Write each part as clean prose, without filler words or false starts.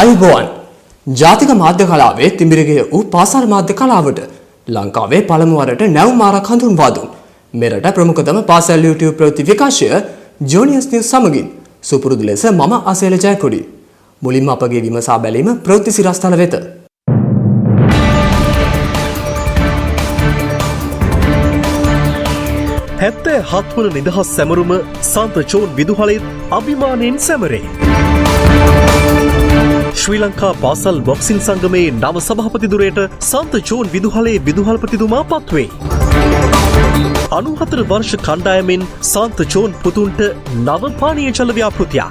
ආයුබෝවන්. ජාතික මාධ්‍ය කලාවේ තිඹිරගය වූ පාසල් මාධ්‍ය කලාවට ලංකාවේ පළමු වරට නැවුම් මාරක් හඳුන්වා දුන් මෙරට ප්‍රමුඛතම පාසල් YouTube ප්‍රවෘත්ති විකාශය ජෝනියස් නිවුස් සමගින් සුපුරුදු ලෙස මම අසේල ජයකොඩි. මුලින්ම අපගේ විමසා බැලීම ප්‍රවෘත්ති සිරස්තල වෙත. 77 වන නිදහස් සැමරුම සන්ත ජෝන් විදුහලෙත් අභිමානයෙන් සැමරේ. ශ්‍රී ලංකා පාසල් බොක්සින් සංගමේ නව සභාපති ධුරයට සන්ත ජෝන් විදුහලේ විදුහල්පතිතුමා පත්වේ. 94 වර්ෂ කණ්ඩායමෙන් සන්ත ජෝන් පුතුන්ට නව පානීය ජල ව්‍යාපෘතියක්.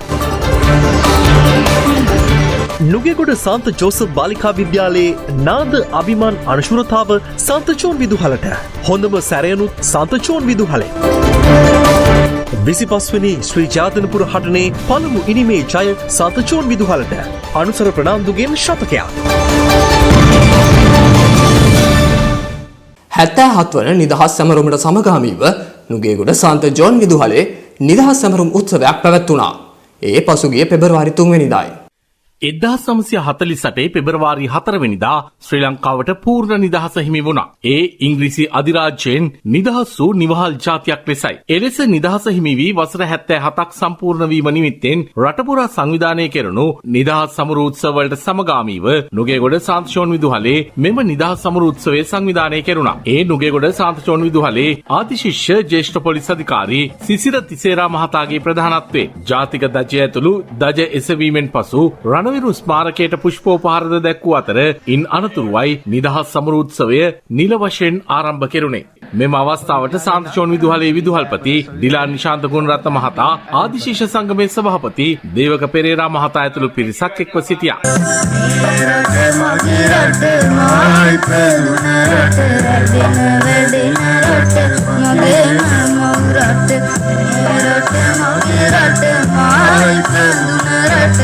නුගේගොඩ සාන්ත ජෝසප් බාලිකා විද්‍යාලයේ නාද අභිමාන් අනශුරතාව සන්ත ජෝන් විදුහලට. හොඳම සැරයනුත් සන්ත ජෝන් විදුහලේ. 25 වෙනි ශ්‍රී ජාතනපුර හටනේ පළමු ඉනිමේ ජය සන්ත ජෝන් විදුහලට. අනුසර ප්‍රනාන්දුගෙන් ශතකයක්. 77 වන නිදහස් සැමරුමට සමගාමීව නුගේගොඩ සාන්ත ජෝන් විදුහලේ නිදහස් සැමරුම් උත්සවයක් පැවැත්වුණා. ඒ පසුගිය පෙබරවාරි 3 වෙනිදායි. 1948 පෙබරවාරි 4 වෙනිදා ශ්‍රී ලංකාවට පූර්ණ නිදහස හිමි වුණා. ඒ ඉංග්‍රීසි අධිරාජ්‍යයෙන් නිදහස් වූ නිවහල් ජාතියක් ලෙසයි. එලෙස නිදහස හිමි වී වසර 77ක් සම්පූර්ණ වීම නිමිත්තෙන් රටපුරා සංවිධානය කෙරුණු නිදහස් සමරු උත්සවවලට සමගාමීව නුගේගොඩ සාන්ත ජෝන් විදුහලේ මෙම නිදහස් සමරු උත්සවය සංවිධානය කෙරුණා. ඒ නුගේගොඩ සාන්ත ජෝන් විදුහලේ ආදිශිෂ්‍ය ජ්‍යෙෂ්ඨ පොලිස් අධිකාරී සිසිර තිසේරා මහතාගේ ප්‍රධානත්වයෙන් ජාතික ධජය ඇතුළු ධජ එසවීමෙන් පසු රණවිරු ස්මාරකයට පුෂ්පෝපහාරද දැක්වූ අතර ඉන් අනතුරුවයි නිදහස් සමරු උත්සවය නිල වශයෙන් ආරම්භ කෙරුණේ. මෙම අවස්ථාවට සාන්ත ජෝන් විදුහලේ විදුහල්පති ඩිලාන් නිශාන්ත ගුණරත්න මහතා, ආදිශිෂ්‍ය සංගමේ සභාපති දේවක පෙරේරා මහතා ඇතුළු පිරිසක් එක්ව සිටියා. මගේ රට මා ඉපදුන රට, වැඩෙන වැඩෙන රට, මගේ මව් රට, රට මගේ රට, මා ඉපදුන රට,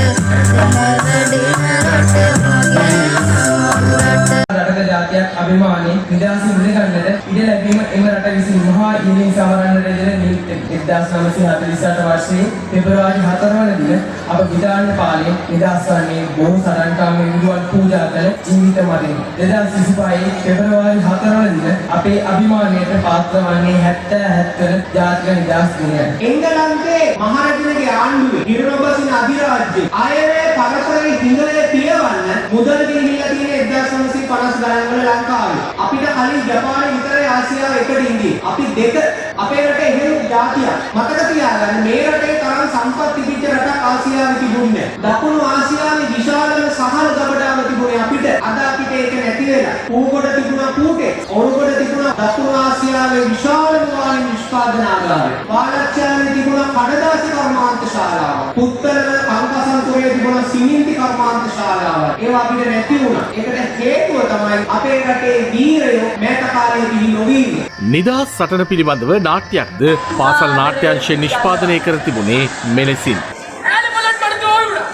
වැඩෙන රට, මගේ මව් රට. රටක ජාතියක් අභිමානයේ නිදහස මිල ගන්නට ඉඩ ලැබීම එම රට විසින් මහා ඉනිම් සමරන්නට යෙදෙන නිමිත්තකි. 1948 වර්ෂයේ පෙබරවාරි 4 වන දින අප බ්‍රිතාන්‍ය පාලනයෙන් නිදහස් වන්නේ බොහෝ සටන්කාමී විදුවන් පූජා කළ ජීවිත මතින්. 2025 පෙබරවාරි 4 වන දින අපේ අභිමානයට පාත්‍ර වන්නේ 77 වන ජාතික නිදහස් දිනයයි. එංගලන්තේ මහරජුගේ ආණ්ඩුවේ හිරුනොබසින අධිරාජ්‍යයේ අයවැය පරපුරේ හිඟලේ පියවන්න මුදල් ගෙනහිල්ලා තියෙන 1950 ගණන් වල ලංකාවේ. අපිට කලින් ජපානය විතරයි ආසියාව එකට ඉඳී. අපි දෙක අපේ රටේ එහෙම ජාතියක්. මතක තියාගන්න, මේ රටේ තරම් සම්පත් තිබිච්ච රටක් ආසියාවේ තිබුණේ නැහැ. දකුණු ආසියාවේ විශාලම සහල් ගබඩාව තිබුණේ අපිට. අද අපිට ඒක නැති වෙලා. කූගොඩ තිබුණා කූටේ. ඔරුගොඩ තිබුණා දකුණු ආසියාවේ විශාලම වාණිජ නිෂ්පාදනාගාරය. පාලච්චාවේ තිබුණා කඩදාසි කර්මාන්ත ශාලාව. පුත්තලම කංකසන්තුරේ තිබුණා සිමෙන්ති කර්මාන්ත ශාලාව. ඒවා අපිට නැති වුණා. ඒකට හේතුව තමයි අපේ රටේ වීරයෝ මෑත කාලයේ බිහි නොවීම. නිදහස් සටන පිළිබඳව නාට්‍යයක්ද පාසල් නාට්‍යංශය නිෂ්පාදනය කර තිබුණේ මෙලෙසින්. ඈලි බලන්න මට දෝයි වුණා.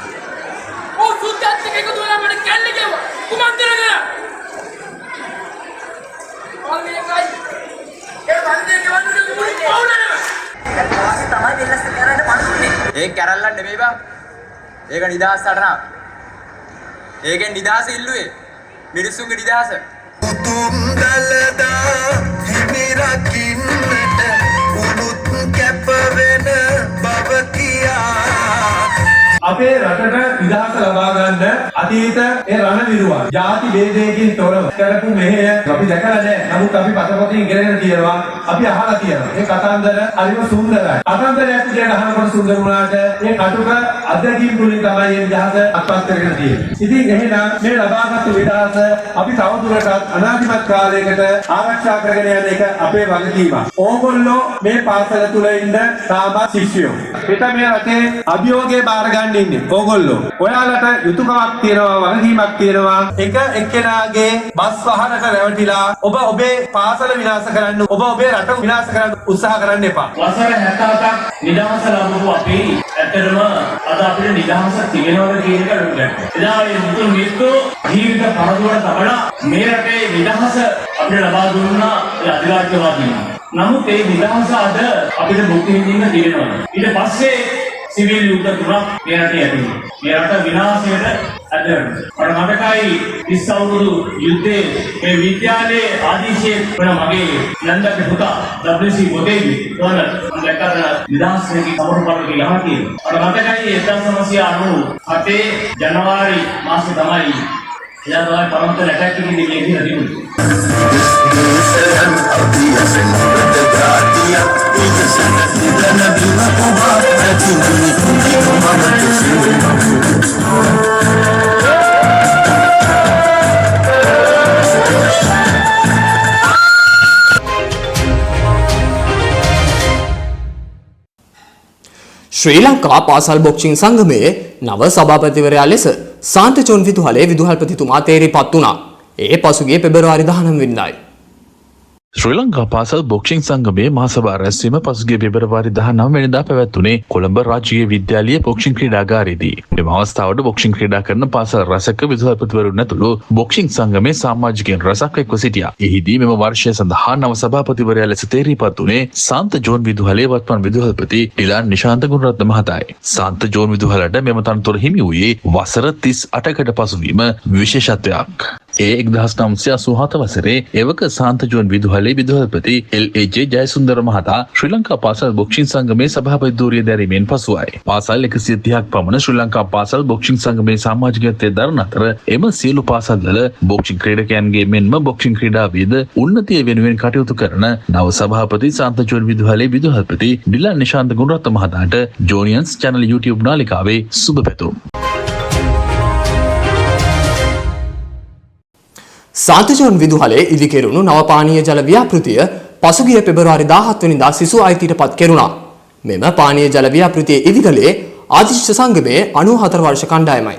ඕ සුද්දත් එක්ක එකතු වෙලා මට කැල්ලි ගැව්වා. කුමන්ත්‍රණ කරා. මම මේකයි. ඒ වන්දේ ගෙවන්න මුළු පවුලම. තමයි දෙල්ලස් කරන්න පණ දුන්නේ. ඒක කැරල්ලක් නෙමෙයි බං. ඒක නිදහස් සටනක්. ඒකෙන් නිදහස ඉල්ලුවේ. මිනිස්සුන්ගේ නිදහස. උතුම් දළදා හිමි රකින්නට උනුත් කැප වෙන බව කියා. අපේ රටට නිදහස ලබා ගන්න අතීත ඒ රණවිරුවන් ජාති භේදයකින් තොරව කරපු මෙහෙය අපි දැකලා නැහැ. නමුත් අපි පතපතින් ඉගෙනගෙන තියෙනවා. අපි අහලා තියෙනවා. ඒ කතන්දර හරිම සුන්දරයි. කතන්දරයක් විදියට අහනකොට සුන්දර වුණාට ඒ කටුක අත්දැකීම් තුලින් තමයි මේ නිදහස අත්පත් කරගෙන තියෙන්නේ. ඉතින් එහෙනම් මේ ලබාගත්තු නිදහස අපි තවදුරටත් අනාදිමත් කාලයකට ආරක්ෂා කරගෙන යන එක අපේ වගකීමක්. ඕගොල්ලෝ මේ පාසල තුල ඉන්න තාමත් ශිෂ්‍යයෝ. හෙට මේ රටේ අභියෝගය බාර ගන්න ඉන්නේ ඕගොල්ලෝ. ඔයාලට යුතුයකමක් තියෙනවා, වගකීමක් තියෙනවා. එක එක්කෙනාගේ බස් වහරට රැවටිලා ඔබ ඔබේ පාසල විනාශ කරන්න, ඔබ ඔබේ රට විනාශ කරන්න උත්සාහ කරන්න එපා. වසර 77ක් නිදහස ලැබපු අපි ඇත්තටම අද අපිට නිදහස තිබෙනවද කියන එක ලොකු ගැටලුවක්. එදා ඒ මුතුන් මිත්තෝ ජීවිත පරදුවට තබලා මේ රටේ නිදහස අපිට ලබා දුන්නා ඒ අධිරාජ්‍යවාදීන්. නමුත් ඒ නිදහස අද අපිට භුක්ති විඳින්න තිබෙනවද? ඊට පස්සේ සිවිල් යුද්ධ තුනක් මේ රටේ ඇති වුණා. මේ රට විනාශයට අද මට මතකයි 30 අවුරුදු යුද්ධයේ මේ විද්‍යාලයේ ආදිශයේ වන මගේ නන්දගේ පුතා WC පොතේදී තෝරන මම දැක්කා නිදහස් වෙකි සමරු පාරක යනවා කියලා. මට මතකයි 1997 ජනවාරි මාසේ තමයි එදා තමයි පරමත ඇටැක් එකකින් ගියේ කියලා තිබුණේ. ශ්‍රී ලංකා පාසල් බොක්සිං සංගමයේ නව සභාපතිවරයා ලෙස සාන්ත ජෝන් විදුහලේ විදුහල්පතිතුමා තේරීපත් වුණා. ඒ පසුගිය පෙබරවාරි 19 වෙනිදායි. ශ්‍රී ලංකා පාසල් බොක්සිං සංගමයේ මහසභා රැස්වීම පසුගිය පෙබරවාරි 19 වෙනිදා පැවැත්වුණේ කොළඹ රාජකීය විද්‍යාලීය බොක්සිං ක්‍රීඩාගාරයේදී. මෙම අවස්ථාවට බොක්සිං ක්‍රීඩා කරන පාසල් රැසක විදුහල්පතිවරුන් ඇතුළු බොක්සිං සංගමයේ සමාජිකයන් රැසක් එක්ව සිටියා. එහිදී මෙම වර්ෂය සඳහා නව සභාපතිවරයා ලෙස තේරීපත් වුණේ සාන්ත ජෝන් විදුහලේ වත්මන් විදුහල්පති ඩිලාන් නිශාන්ත ගුණරත්න මහතායි. සාන්ත ජෝන් විදුහලට මෙම තනතුර හිමි වූයේ වසර 38කට පසුවීම විශේෂත්වයක්. ඒ 1987 වසරේ එවක සාන්ත ජෝන් විදුහලේ විදුහල්පති එල්.ඒ.ජේ ජයසුන්දර මහතා ශ්‍රී ලංකා පාසල් බොක්සිං සංගමේ සභාපති ධූරය දැරීමෙන් පසුවයි. පාසල් 130ක් පමණ ශ්‍රී ලංකා පාසල් බොක්සිං සංගමේ සමාජිකත්වයේ දරන අතර එම සියලු පාසල්වල බොක්සිං ක්‍රීඩකයන්ගේ මෙන්ම බොක්සිං ක්‍රීඩාවේද උන්නතිය වෙනුවෙන් කටයුතු කරන නව සභාපති සාන්ත ජෝන් විදුහලේ විදුහල්පති ඩිලන් නිශාන්ත ගුණරත්න මහතාට ජෝනියන්ස් චැනල් YouTube නාලිකාවේ සුබ පැතුම්. සාන්ත ජෝන් විදුහලේ ඉදිකෙරුණු නව පානීය ජල ව්‍යාපෘතිය පසුගිය පෙබරවාරි 17 වෙනිදා සිසු අයිතියට පත් කෙරුණා. මෙම පානීය ජල ව්‍යාපෘතිය ඉදිකළේ ආදිශිෂ්‍ය සංගමයේ 94 වර්ෂ කණ්ඩායමයි.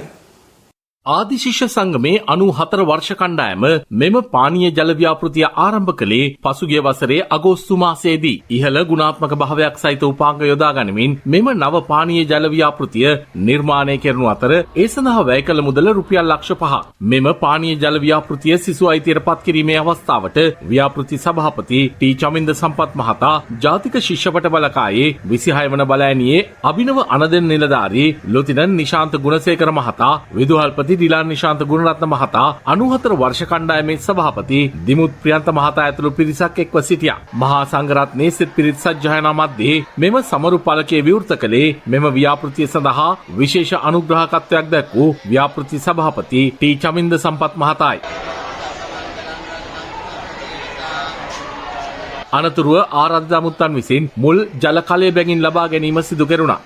ආදිශිෂ්‍ය සංගමේ 94 වර්ෂ කණ්ඩායම මෙම පානීය ජල ව්‍යාපෘතිය ආරම්භ කළේ පසුගිය වසරේ අගෝස්තු මාසයේදී. ඉහළ ගුණාත්මක භාවයක් සහිත උපාංග යොදා ගනිමින් මෙම නව පානීය ජල ව්‍යාපෘතිය නිර්මාණය කෙරෙනු අතර ඒ සඳහා වැය කළ මුදල රුපියල් ලක්ෂ 5ක්. මෙම පානීය ජල ව්‍යාපෘතිය සිසු අයිතියට පත් කිරීමේ අවස්ථාවට ව්‍යාපෘති සභාපති ටී චමින්ද සම්පත් මහතා, ජාතික ශිෂ්‍යපට බලකායේ 26 වන බලඇණියේ අභිනව අනදෙන නිලධාරී ලොතිනන් නිශාන්ත ගුණසේකර මහතා, විදුහල්පති ඩිලාන් නිශාන්ත ගුණරත්න මහතා, 94 වර්ෂ කණ්ඩායමේ සභාපති දිමුත් ප්‍රියන්ත මහතා ඇතුළු පිරිසක් එක්ව සිටියා. මහා සංඝරත්නයේ සිත් පිරිත් සජ්ජායනා මැද්දේ මෙම සමරු පලකය විවෘත කළේ මෙම ව්‍යාපෘතිය සඳහා විශේෂ අනුග්‍රහකත්වයක් දැක් වූ ව්‍යාපෘති සභාපති ටී චමින්ද සම්පත් මහතායි. අනතුරුව ආරාධිත අමුත්තන් විසින් මුල් ජල කලය බැගින් ලබා ගැනීම සිදු කෙරුණා.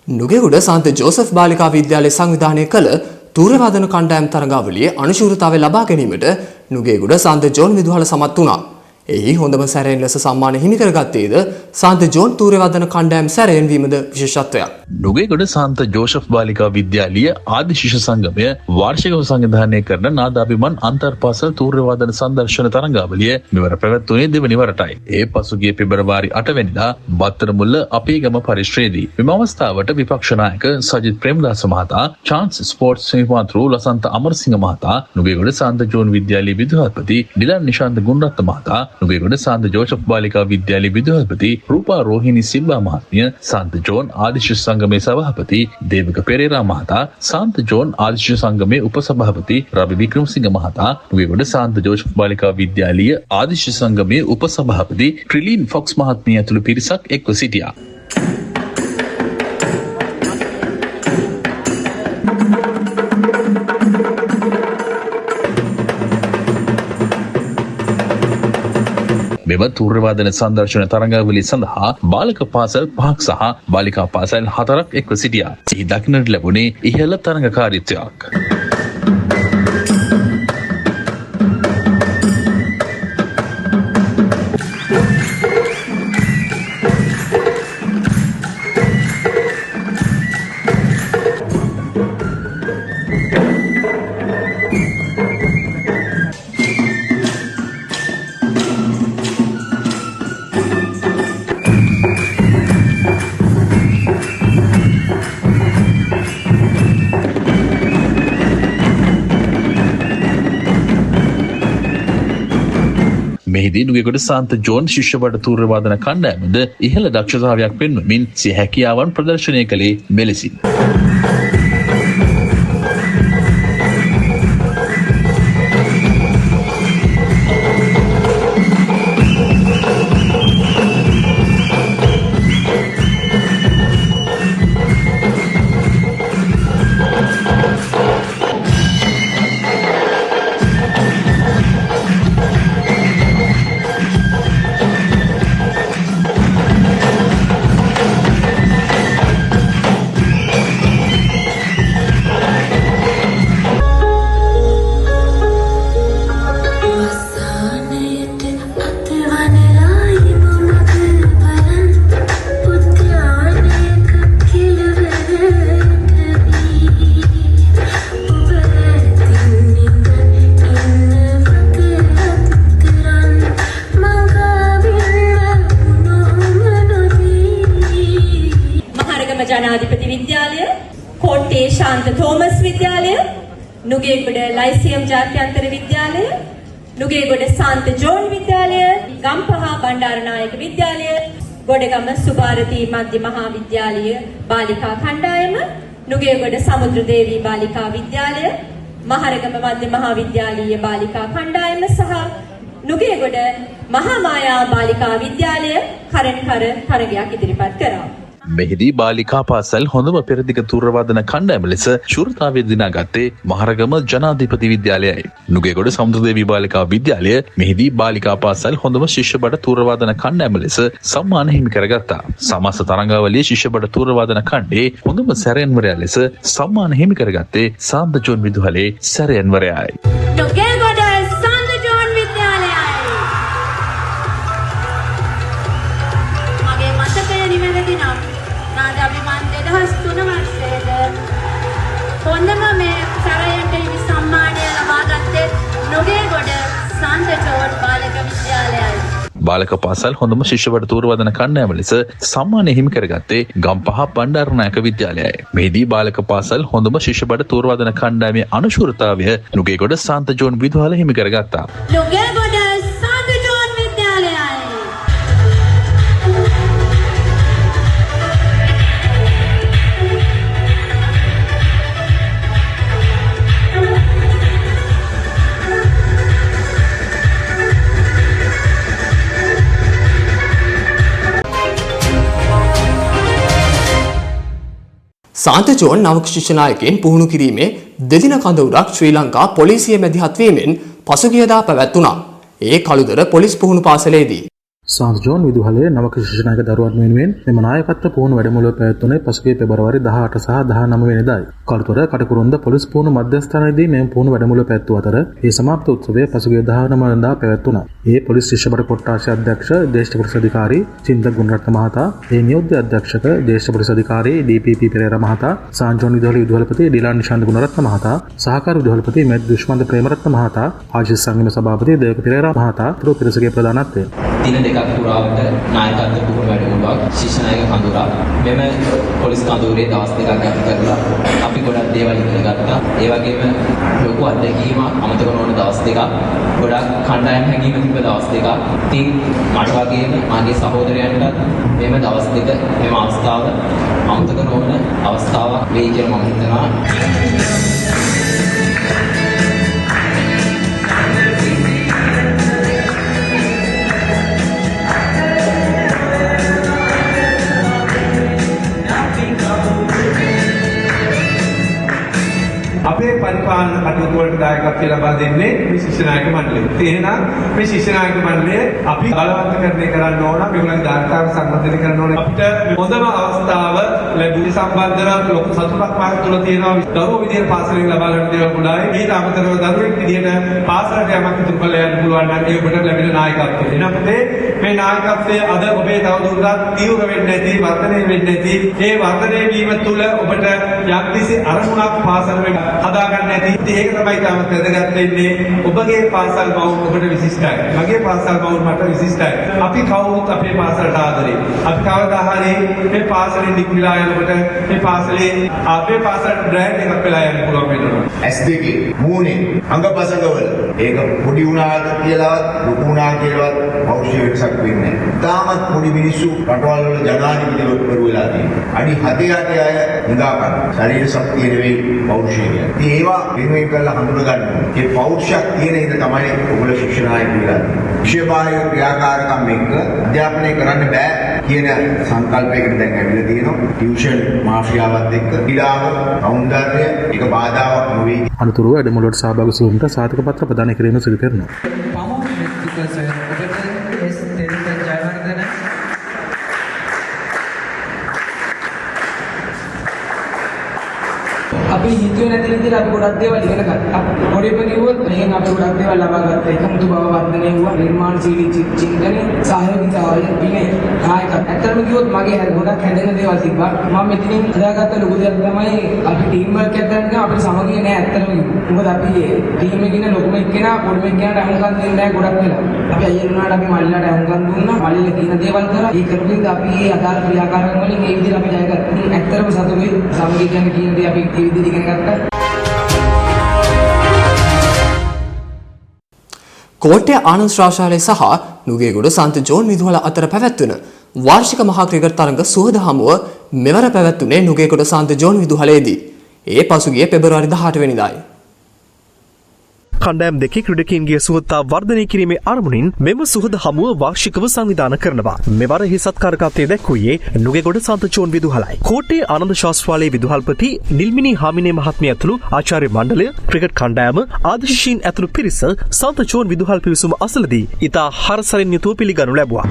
නුගේගොඩ සාන්ත ජෝසප් බාලිකා විද්‍යාලය සංවිධානය කළ තූර්යවාදන කණ්ඩායම් තරගාවලියේ අනුශූරතාවය ලබා ගැනීමට නුගේගොඩ සාන්ත ජෝන් විදුහල සමත් වුණා. එහි හොඳම සැරයෙන් ලෙස සම්මාන හිමි කරගත්තේද සාන්ත ජෝන් තූර්යවාදන කණ්ඩායම් සැරයෙන් වීමද විශේෂත්වයක්. නුගේගොඩ සාන්ත ජෝසප් බාලිකා විද්‍යාලීය ආදි ශිෂ්‍ය සංගමය වාර්ෂිකව සංවිධානය කරන නාදාභිමන් අන්තර් පාසල් තූර්යවාදන සංදර්ශන තරගාවලිය මෙවර පැවැත්වුණේ දෙවනි වරටයි. ඒ පසුගිය පෙබරවාරි 8 වෙනිදා බත්තරමුල්ල අපේගම පරිශ්‍රයේදී. මෙම අවස්ථාවට විපක්ෂ නායක සජිත් ප්‍රේමදාස මහතා, චාන්ස් ස්පෝර්ට්ස් නිර්මාතෘ ලසන්ත අමරසිංහ මහතා, නුගේගොඩ සාන්ත ජෝන් විද්‍යාලයේ විදුහල්පති ඩිලන් නිශාන්ත ගුණරත්න මහතා, නුගේගොඩ සාන්ත ජෝසප් බාලිකා විද්‍යාලයේ විදුහල්පති රූපා රෝහිණී සිල්වා මහත්මිය, සාන්ත ජෝන් ආදිශිෂ්‍ය සංගමේ සභාපති දේවක පෙරේරා මහතා, සාන්ත ජෝන් ආදිශිෂ්‍ය සංගමේ උපසභාපති රවි වික්‍රමසිංහ මහතා, නුගේගොඩ සාන්ත ජෝසප් බාලිකා විද්‍යාලීය ආදිශිෂ්‍ය සංගමේ උපසභාපති ට්‍රිලින් ෆොක්ස් මහත්මිය ඇතුළු පිරිසක් එක්ව සිටියා. මෙම තූර්යවාදන සංදර්ශන තරඟාවලිය සඳහා බාලක පාසල් 5ක් සහ බාලිකා පාසල් 4ක් එක්ව සිටියා. එහි දක්නට ලැබුණේ ඉහළ තරඟකාරීත්වයක්. මෙහිදී නුගේගොඩ සාන්ත ජෝන් ශිෂ්‍ය බඩ තූර්යවාදන කණ්ඩායමද ඉහළ දක්ෂතාවයක් පෙන්වමින් සිය හැකියාවන් ප්‍රදර්ශනය කළේ මෙලෙසින්. ජනාධිපති විද්‍යාලය, කෝට්ටේ ශාන්ත තෝමස් විද්‍යාලය, නුගේගොඩ ලයිසියම් ජාත්‍යන්තර විද්‍යාලය, නුගේගොඩ සාන්ත ජෝන් විද්‍යාලය, ගම්පහ බණ්ඩාරනායක විද්‍යාලය, ගොඩගම සුභාරතී මධ්‍ය මහා විද්‍යාලීය බාලිකා කණ්ඩායම, නුගේගොඩ සමුද්‍ර දේවී බාලිකා විද්‍යාලය, මහරගම මධ්‍ය මහා විද්‍යාලීය බාලිකා කණ්ඩායම සහ නුගේගොඩ මහා මායා බාලිකා විද්‍යාලය කරන් කර තරගයක් ඉදිරිපත් කරා. මෙහිදී බාලිකා පාසල් හොඳම පෙරදිග තූර්යවාදන කණ්ඩායම ලෙස ශූරතාවය දිනාගත්තේ මහරගම ජනාධිපති විද්‍යාලයයි. නුගේගොඩ සමුද්‍රදේවී බාලිකා විද්‍යාලය මෙහිදී බාලිකා පාසල් හොඳම ශිෂ්‍ය බඩ තූර්යවාදන කණ්ඩායම ලෙස සම්මාන හිමි කරගත්තා. සමස්ත තරඟාවලියේ ශිෂ්‍ය බඩ තූර්යවාදන කණ්ඩේ හොඳම සැරයන්වරයා ලෙස සම්මාන හිමි කරගත්තේ සාන්ත ජෝන් විදුහලේ සැරයන්වරයායි. නුගේගොඩ සාන්ත ජෝන් විද්‍යාලයයි. මගේ මතකය නිවැරදි නම් නාද අභිමාන 2003 වර්ෂයේද හොඳම මේ සැරයන්ට හිමි සම්මානය ලබා ගත්තේ නුගේගොඩ සාන්ත ජෝන් බාලක විද්‍යාලයයි. බාලක පාසල් හොඳම ශිෂ්‍ය බඩ තූර්යවාදන කණ්ඩායම ලෙස සම්මානය හිමි කරගත්තේ ගම්පහ බණ්ඩාරනායක විද්‍යාලයයි. මෙහිදී බාලක පාසල් හොඳම ශිෂ්‍ය බඩ තූර්යවාදන කණ්ඩායමේ අනුශූරතාවය නුගේගොඩ සාන්ත ජෝන් විදුහල හිමි කරගත්තා. නුගේගොඩ සාන්ත ජෝන් විද්‍යාලයයි. සාන්ත ජෝන් නවක ශිෂ්‍ය නායකයින් පුහුණු කිරීමේ දෙදින කඳවුරක් ශ්‍රී ලංකා පොලිසිය මැදිහත් වීමෙන් පසුගියදා පැවැත්වුණා. ඒ කළුතර පොලිස් පුහුණු පාසලේදී. සාන්ත ජෝන් විදුහලේ නවක ශිෂ්‍ය නායක දරුවන් වෙනුවෙන් මෙම නායකත්ව පුහුණු වැඩමුළුව පැවැත්වුණේ පසුගිය පෙබරවාරි 18 සහ 19 වෙනිදායි. කළුතර කටුකුරුන්ද පොලිස් පුහුණු මධ්‍යස්ථානයේදී මෙම පුහුණු වැඩමුළුව පැවැත්වූ අතර ඒ සමාප්ත උත්සවය පසුගිය 19 වෙනිදා පැවැත්වුණා. ඒ පොලිස් ශිෂ්‍ය බඩ කොට්ටාශ අධ්‍යක්ෂ ජ්‍යෙෂ්ඨ පොලිස් අධිකාරී චින්ත ගුණරත්න මහතා, ඒ නියෝජ්‍ය අධ්‍යක්ෂක ජ්‍යෙෂ්ඨ පොලිස් අධිකාරී ඩී.පී.පී. පෙරේරා මහතා, සාන්ත ජෝන් විදුහලේ විදුහල්පති ඩිලාන් නිශාන්ත ගුණරත්න මහතා, සහකාර විදුහල්පති මෙත් දුෂ්මන්ත ප්‍රේමරත්න මහතා, ආශිෂ් සංගම සභාපති දේවක පෙරේරා මහතා තුරු පිරිසගේ ප්‍රධානත්වයෙන් දින දෙකක් පුරාවට නායකත්ව පුහුණු වැඩමුළුවක් වැඩමුළුවක්, ශිෂ්‍ය නායක කඳවුරක්. මෙම පොලිස් කඳවුරේ දවස් දෙකක් ගත කරලා අපි ගොඩක් දේවල් ඉගෙන ගත්තා. ඒ වගේම ලොකු අත්දැකීමක්, අමතක නොවන දවස් දෙකක්, ගොඩක් කණ්ඩායම් හැඟීම තිබ්බ දවස් දෙකක්. ඉතින් මට වගේම මගේ සහෝදරයන්ටත් මෙම දවස් දෙක, මෙම අවස්ථාව අමතක නොවන අවස්ථාවක් වෙයි කියලා මම හිතනවා. අපේ පරිපාලන කටයුතු වලට දායකත්වය ලබා දෙන්නේ මේ ශිෂ්‍ය නායක මණ්ඩලය. ඉතින් එහෙනම් මේ ශිෂ්‍ය නායක මණ්ඩලය අපි බලවත්කරණය කරන්න ඕන, මේගොල්ලන්ගේ දායකතාව සංවර්ධනය කරන්න ඕන. අපිට හොඳම අවස්ථාව ලැබුණේ සම්බන්ධව ලොකු සතුටක් මාර්ග තුල තියෙනවා. දරුවෝ විදියට පාසලෙන් ලබා ගන්න දේවල් ගොඩායි. ඊට අමතරව දරුවෙක් විදියට පාසලට යමක් ඉතුරු කරලා යන්න පුළුවන් නම් ඒ ඔබට ලැබෙන නායකත්වය. එහෙනම් පුතේ මේ නායකත්වය අද ඔබේ තවදුරටත් තීව්‍ර වෙන්න ඇති, වර්ධනය වෙන්න ඇති. ඒ වර්ධනය වීම තුළ ඔබට යම්කිසි අරමුණක් පාසල වෙන්න හදාගන්න ඇති. ඉතින් ඒක තමයි තාමත් වැදගත් වෙන්නේ. ඔබගේ පාසල් මවුන් ඔබට විශිෂ්ටයි. මගේ පාසල් මවුන් මට විශිෂ්ටයි. අපි කවුරුත් අපේ පාසලට ආදරේ. අපි කවදා හරි මේ පාසලෙන් නික්මිලා යනකොට මේ පාසලේ අපේ පාසලට බ්‍රෑන්ඩ් එකක් වෙලා යන්න පුළුවන් වෙනවා. ඇස් දෙකේ මූණේ අංගපසංගවල ඒක පොඩි වුණාද කියලාවත් ලොකු වුණා කියලාවත් පෞරුෂය වෙනසක් වෙන්නේ නැහැ. තාමත් පොඩි මිනිස්සු රටවල් වල ජනාධිපතිවරු වෙලා තියෙනවා. අඩි 7 8 අය හිඟා ගන්න. ශරීර ශක්තිය නෙවෙයි පෞරුෂය කියන්නේ. ඉතින් ඒවා වෙනුවෙන් කරලා හඳුන ගන්න ඕනේ. ඒ පෞරුෂයක් තියෙන හින්දා තමයි ඔයගොල්ලෝ ශික්ෂණ නායක වෙලා තියෙන්නේ. විෂය බාහිර ක්‍රියාකාරකම් එක්ක අධ්‍යාපනය කරන්න බෑ කියන සංකල්පයකට දැන් ඇවිල්ලා තියෙනවා. ටියුෂන් මාෆියාවත් එක්ක ක්‍රීඩාව, සෞන්දර්යය ඒක බාධාවක් නොවේ. අනතුරුව වැඩමුළුවට සහභාගී වූ සාධක පත්‍ර ප්‍රදානය කිරීම සිදු කෙරුණා. අපි හිතුවේ නැති විදිහට අපි ගොඩක් දේවල් ඉගෙන ගත්තා. පොඩිම කිව්වොත් මේකෙන් අපි ගොඩක් දේවල් ලබා ගත්තා. එකමුතු බව වර්ධනය වුණා. නිර්මාණශීලී චින්තනය, සහයෝගිතාවය, විනය, නායකත්වය. ඇත්තටම කිව්වොත් මගේ ගොඩක් හැදෙන දේවල් තිබ්බා. මම මෙතනින් හදාගත්ත ලොකු දෙයක් තමයි අපි ටීම් වර්ක් එකක් කරන ගමන් අපිට සමගිය නෑ ඇත්තටම කිව්වොත්. මොකද අපි ටීම් එකේ ඉන්න ලොකුම එක්කෙනා පොඩිම එක්කෙනාට අහුම්කම් දෙන්නේ නෑ ගොඩක් වෙලා. අපි අයියලා වුණාට අපි මල්ලිලාට අහුම්කම් දුන්නා. මල්ලිලා කියන දේවල් කරා. ඒ කරපු හින්දා අපි ඒ අදාළ ක්‍රියාකාරකම් වලින් ඒ විදිහට අපි ජය ගත්තා. ඉතින් ඇත්තටම සතුටුයි. සමගිය කියන්නේ කියන දේ අපි ඒ විදිහට ඉගෙන ගත්තා. කෝට්ටේ ආනන්ද ශ්‍රාවශාලය සහ නුගේගොඩ සන්ත ජෝන් විදුහල අතර පැවැත්වෙන වාර්ෂික මහා ක්‍රිකට් තරඟ සුහද හමුව මෙවර පැවැත්වුණේ නුගේගොඩ සන්ත ජෝන් විදුහලේදී. ඒ පසුගිය පෙබරවාරි 18 වෙනිදායි. කණ්ඩායම් දෙකේ ක්‍රීඩකයින්ගේ සුහදතා වර්ධනය කිරීමේ අරමුණින් මෙම සුහද හමුව වාර්ෂිකව සංවිධානය කරනවා. මෙවර එහි සත්කාරකත්වයේ දැක්වුවේ නුගේගොඩ සන්ත ජෝන් විදුහලයි. කෝට්ටේ ආනන්ද ශාස්ත්‍රාලයේ විදුහල්පති නිල්මිනී හාමිනේ මහත්මිය ඇතුළු ආචාර්ය මණ්ඩලය, ක්‍රිකට් කණ්ඩායම, ආදිශිෂ්‍යයින් ඇතුළු පිරිස සන්ත ජෝන් විදුහල් පිවිසුම අසලදී ඉතා හරසරින් යුතුව පිළිගනු ලැබුවා.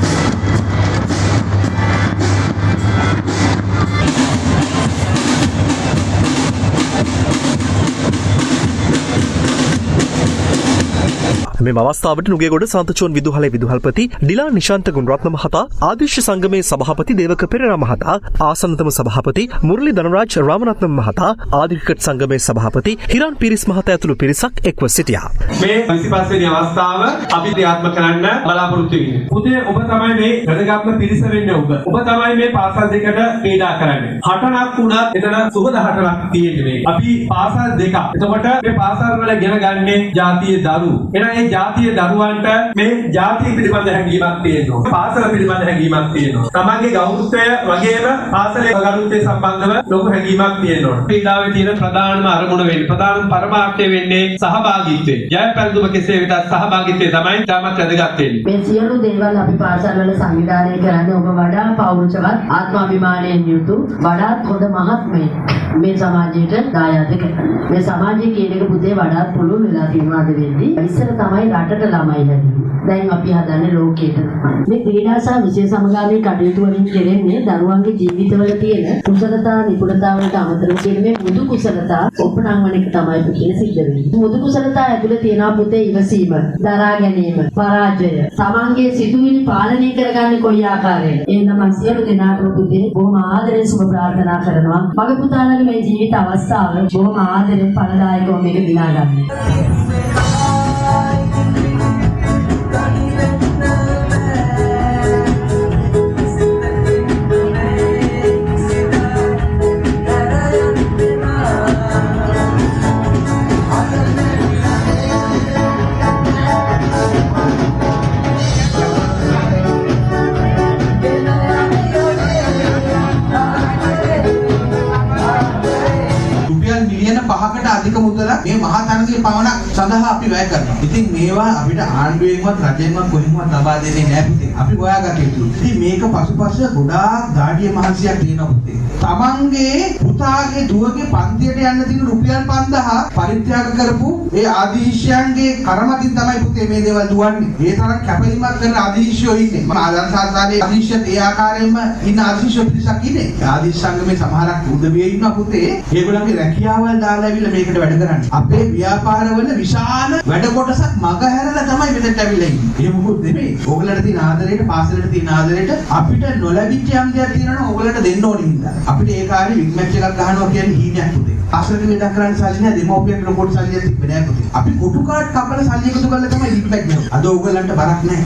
මෙම අවස්ථාවට නුගේගොඩ සන්ත ජෝන් විදුහලේ විදුහල්පති ඩිලා නිශාන්ත ගුණරත්න මහතා, ආදිශ්‍ය සංගමේ සභාපති දේවක පෙරේරා මහතා, ආසන්නතම සභාපති මුරලි ධනරාජ් රාමරත්නම් මහතා, ආදි ක්‍රිකට් සංගමේ සභාපති හිරාන් පීරිස් මහතා ඇතුළු පිරිසක් එක්ව සිටියා. මේ 25 වෙනි අවස්ථාව අපි ක්‍රියාත්මක කරන්න බලාපොරොත්තු වෙන්නේ. පුතේ ඔබ තමයි මේ වැදගත්ම පිරිස වෙන්නේ ඔබ. ඔබ තමයි මේ පාසල් දෙකට ක්‍රීඩා කරන්නේ. හටනක් වුණත් එතන සුහද හටනක් තියෙන්නේ මේ. අපි පාසල් දෙකක්. එතකොට මේ පාසල් වල ගෙන ගන්නේ ජාතියේ දරුවෝ. එහෙනම් ඒ ජාතිය දරුවන්ට මේ ජාතිය පිළිබඳ හැඟීමක් තියෙනවා. පාසල පිළිබඳ හැඟීමක් තියෙනවා. තමන්ගේ ගෞරවය වගේම පාසලේ ගරුත්වය සම්බන්ධව ලොකු හැඟීමක් තියෙනවා. ක්‍රීඩාවේ තියෙන ප්‍රධානම අරමුණ වෙන්නේ, ප්‍රධානම පරමාර්ථය වෙන්නේ සහභාගීත්වය. ජය පැළඳුම කෙසේ වෙතත් සහභාගීත්වය තමයි ඉතාමත් වැදගත් වෙන්නේ. මේ සියලු දේවල් අපි පාසල් වල සංවිධානය කරන්නේ ඔබ වඩා පෞරුෂවත්, ආත්මාභිමානයෙන් යුතු වඩාත් හොඳ මහත්මයෙක් මේ සමාජයට දායාද කරන්න. මේ සමාජය කියන එක පුතේ වඩාත් පුළුල් වෙලා තියෙනවා අද වෙද්දී. ඉස්සර තමයි රටට ළමයි හැදුවේ. දැන් අපි හදන්නේ ලෝකයට තමයි. මේ ක්‍රීඩා සහ විෂය සමගාමී කටයුතු වලින් කෙරෙන්නේ දරුවන්ගේ ජීවිතවල තියෙන කුසලතා නිපුණතා වලට අමතරව තියෙන මේ මුදු කුසලතා ඔප්නංවන එක තමයි පුතේ සිද්ධ වෙන්නේ. මුදු කුසලතා ඇතුලේ තියෙනවා පුතේ ඉවසීම, දරා ගැනීම, පරාජය, තමන්ගේ සිතුවිලි පාලනය කරගන්නේ කොයි ආකාරයෙන්ද. එහෙනම් මම සියලු දෙනාටම පුතේ බොහොම ආදරෙන් සුබ ප්‍රාර්ථනා කරනවා. මගේ පුතාලගේ මේ ජීවිත අවස්ථාව බොහොම ආදරෙන් ඵලදායකව මේක දිනා ගන්න. මේ මහා තරඟයේ පවණක් සඳහා අපි වැය කරනවා. ඉතින් මේවා අපිට ආණ්ඩුවෙන්වත් රජයෙන්වත් කොහෙන්වත් ලබා දෙන්නේ නෑ පුතේ. අපි හොයාගත යුතුයි. ඉතින් මේක පසුපස ගොඩාක් දාඩිය මහන්සියක් තියෙනවා පුතේ. තමන්ගේ පුතාගේ දුවගේ පන්තියට යන්න තියෙන රුපියල් 5000 පරිත්‍යාග කරපු ඒ ආදීශයන්ගේ කරමතින් තමයි පුතේ මේ දේවල් දුවන්නේ. ඒ තරම් කැපවීමක් කරන ආදීශයෝ ඉන්නේ. මම ආදර්ශාසාරයේ ආදීශයත් ඒ ආකාරයෙන්ම ඉන්න ආදීශයෝ පිරිසක් ඉන්නේ. ආදීශ සංගමේ සමහරක් උදවිය ඉන්නවා පුතේ. ඒගොල්ලන්ගේ රැකියාවල් දාලා ඇවිල්ලා මේකට වැඩ කරන්නේ. අපේ ව්‍යාපාරවල විශාල වැඩ කොටසක් මග හැරලා තමයි මෙතනට ඇවිල්ලා ඉන්නේ. එහෙම මොකුත් නෙමෙයි. ඕගොල්ලන්ට තියෙන ආදරයට, පාසලට තියෙන ආදරයට අපිට නොලැබිච්ච යම් දෙයක් තියෙනවා නම් ඕගොල්ලන්ට දෙන්න ඕනේ හින්දා. අපිට ඒ කාලේ බිග් මැච් එකක් ගහනවා කියන්නේ හීනයක් පුතේ. පාසලට වැඩ කරන්න සල්ලි නෑ, දෙමව්පියන්ට ලොකෝට සල්ලියක් තිබ්බේ නෑ පුතේ. අපි කොටු කාඩ් කපලා සල්ලි එකතු කරලා තමයි බිග් මැච් ගහන්නේ. අද ඕගොල්ලන්ට බරක් නෑ.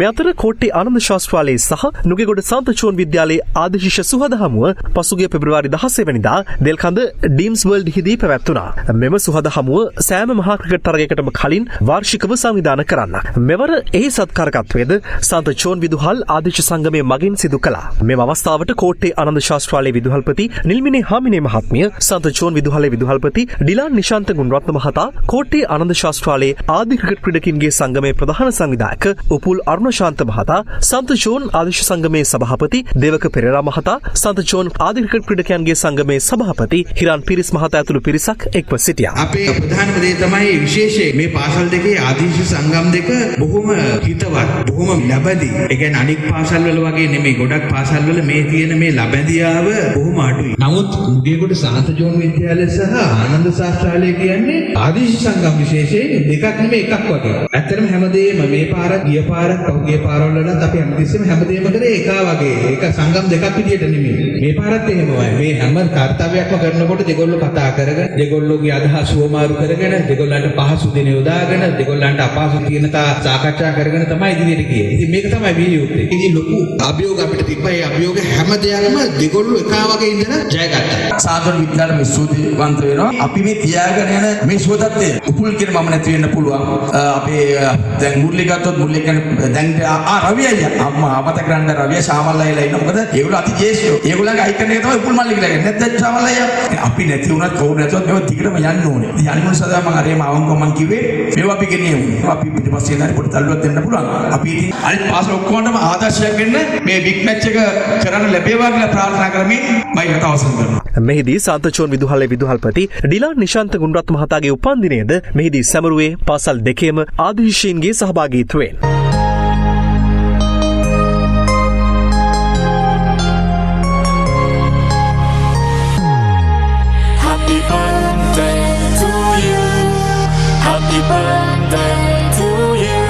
මේ අතර කෝට්ටේ ආනන්ද ශාස්ත්‍රාලයේ සහ නුගේගොඩ සාන්ත ජෝන් විද්‍යාලයේ ආදි ශිෂ්‍ය සුහද හමුව පසුගිය පෙබරවාරි 16 වෙනිදා දෙල්කඳ ඩීම්ස් වර්ල්ඩ් හිදී පැවැත්වුණා. මෙම සුහද හමුව සෑම මහා ක්‍රිකට් තරගයකටම කලින් වාර්ෂිකව සංවිධානය කරන්න. මෙවර එහි සත්කාරකත්වයේද සාන්ත ජෝන් විදුහල් ආදි ශිෂ්‍ය සංගමය මගින් සිදු කළා. මෙම අවස්ථාවට කෝට්ටේ ආනන්ද ශාස්ත්‍රාලයේ විදුහල්පති නිල්මිනේ හාමිනේ මහත්මිය, සාන්ත ජෝන් විදුහලේ විදුහල්පති ඩිලාන් නිශාන්ත ගුණරත්න මහතා, කෝට්ටේ ආනන්ද ශාස්ත්‍රාලයේ ආදි ක්‍රිකට් ක්‍රීඩකින්ගේ සංගමයේ ප්‍රධාන සංවිධායක උපුල් අරුණ ශාන්ත මහතා, සන්ත ජෝන් ආදිශ සංගමේ සභාපති දේවක පෙරේරා මහතා, සන්ත ජෝන් ආදි ක්‍රිකට් ක්‍රීඩකයන්ගේ සංගමේ සභාපති හිරාන් පිරිස් මහතා ඇතුළු පිරිසක් එක්ව සිටියා. අපේ ප්‍රධානම දේ තමයි විශේෂයෙන් මේ පාසල් දෙකේ ආදිශ සංගම් දෙක බොහොම හිතවත්, බොහොම ලැබඳි. ඒ කියන්නේ අනික් පාසල් වල වගේ නෙමෙයි, ගොඩක් පාසල් වල මේ තියෙන මේ ලැබඳියාව බොහොම අඩුයි. නමුත් නුගේගොඩ සාන්ත ජෝන් විද්‍යාලය සහ ආනන්ද ශාස්ත්‍රාලය කියන්නේ ආදිශ සංගම් විශේෂයෙන් දෙකක් නෙමෙයි එකක් වගේ. ඇත්තටම හැමදේම මේ පාරක් ගිය පාරක් පහුගිය පාරවල් වලත් අපි හැමතිස්සෙම හැමදේම කරේ එකා වගේ. ඒක සංගම් දෙකක් විදියට නෙමෙයි. මේ පාරත් එහෙමමයි. මේ හැම කර්තව්‍යයක්ම කරනකොට දෙගොල්ලෝ කතා කරගෙන, දෙගොල්ලෝගේ අදහස් හුවමාරු කරගෙන, දෙගොල්ලන්ට පහසු දෙන යොදාගෙන, දෙගොල්ලන්ට අපහසු තියෙන තා සාකච්ඡා කරගෙන තමයි ඉදිරියට ගියේ. ඉතින් මේක තමයි විය යුත්තේ. ඉතින් ලොකු අභියෝග අපිට තිබ්බා. ඒ අභියෝග හැම දෙයක්ම දෙගොල්ලෝ එකා වගේ ඉඳලා ජයගත්තා. සාධන විද්‍යාලෙම ස්තුතිවන්ත වෙනවා. අපි මේ තියාගෙන යන මේ සුවතත්වය උපුල් කියන මම නැති වෙන්න පුළුවන්. අපේ දැන් මුරලි ගත්තොත් මුරලි කියන්නේ දැන් රවි අයියා අම්මා අමතක කරන්න රවි ශාමල් අයියලා ඉන්න. මොකද ඒගොල්ලෝ අති ජේෂ්ඨයෝ. ඒගොල්ලන්ගේ අයිකන් එක තමයි උපුල් මල්ලි කියලා කියන්නේ. නැත්නම් ශාමල් අයියා අපි නැති වුණත් කවුරු නැතුවත් මේවා දිගටම යන්න ඕනේ. ඉතින් යන්න ඕන සදා මම අර එහෙම අවංකව මං කිව්වේ මේවා අපි ගෙනියමු. අපි පිටිපස්සේ ඉඳන් පොඩි තල්ලුවක් දෙන්න පුළුවන්. අපි ඉතින් අනිත් පාසල ඔක්කොමටම ආදර්ශයක් වෙන්න මේ බිග් මැච් එක කරන්න ලැබේවා කියලා ප්‍රාර්ථනා කරමින් මම කතාව අවසන් කරනවා. මෙහිදී සාන්ත ජෝන් විදුහලේ විදුහල්පති ඩිලාන් නිශාන්ත ගුණරත්න මහතාගේ උපන්දිනයද මෙහිදී සැමරුවේ පාසල් දෙකේම ආදි ශිෂ්‍යයින්ගේ සහභාගීත්වයෙන්. Happy birthday to you. Happy birthday to you.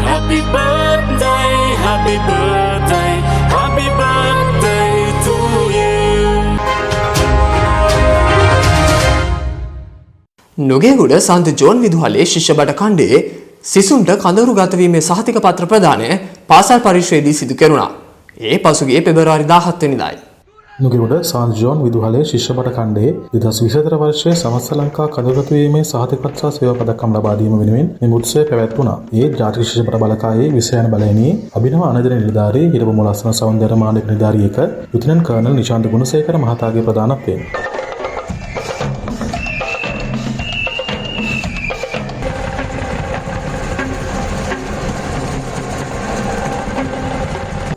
Happy birthday, happy birthday, happy birthday to you. Nugegoda සන්ත ජෝන් විදුහලේ ශිෂ්‍ය බට කණ්ඩේ සිසුන්ට කඳවුරු ගතවීමේ සහතික පත්‍ර ප්‍රදානය පාසල් පරිශ්‍රයේදී සිදු කෙරුණා. ඒ පසුගිය පෙබරවාරි 17 වෙනිදායි. නුගේගොඩ සාන්ත ජෝන් විදුහලේ ශිෂ්‍ය බට කණ්ඩේ 2024 වර්ෂයේ සමස්ත ලංකා කඳවුරුගත වීමේ සහතික පත්‍ර සහ සේවා පදක්කම් ලබා දීම වෙනුවෙන් මෙම උත්සවය පැවැත්වුණා. ඒ ජාතික ශිෂ්‍ය බට බලකායේ විසයන බලයනී අභිනව අනදෙන නිලධාරී හිටපු මුලස්සන සෞන්දර්ය මාලික නිලධාරී එක ලුතිනන්ට් කර්නල් නිශාන්ත ගුණසේකර මහතාගේ ප්‍රධානත්වයෙන්.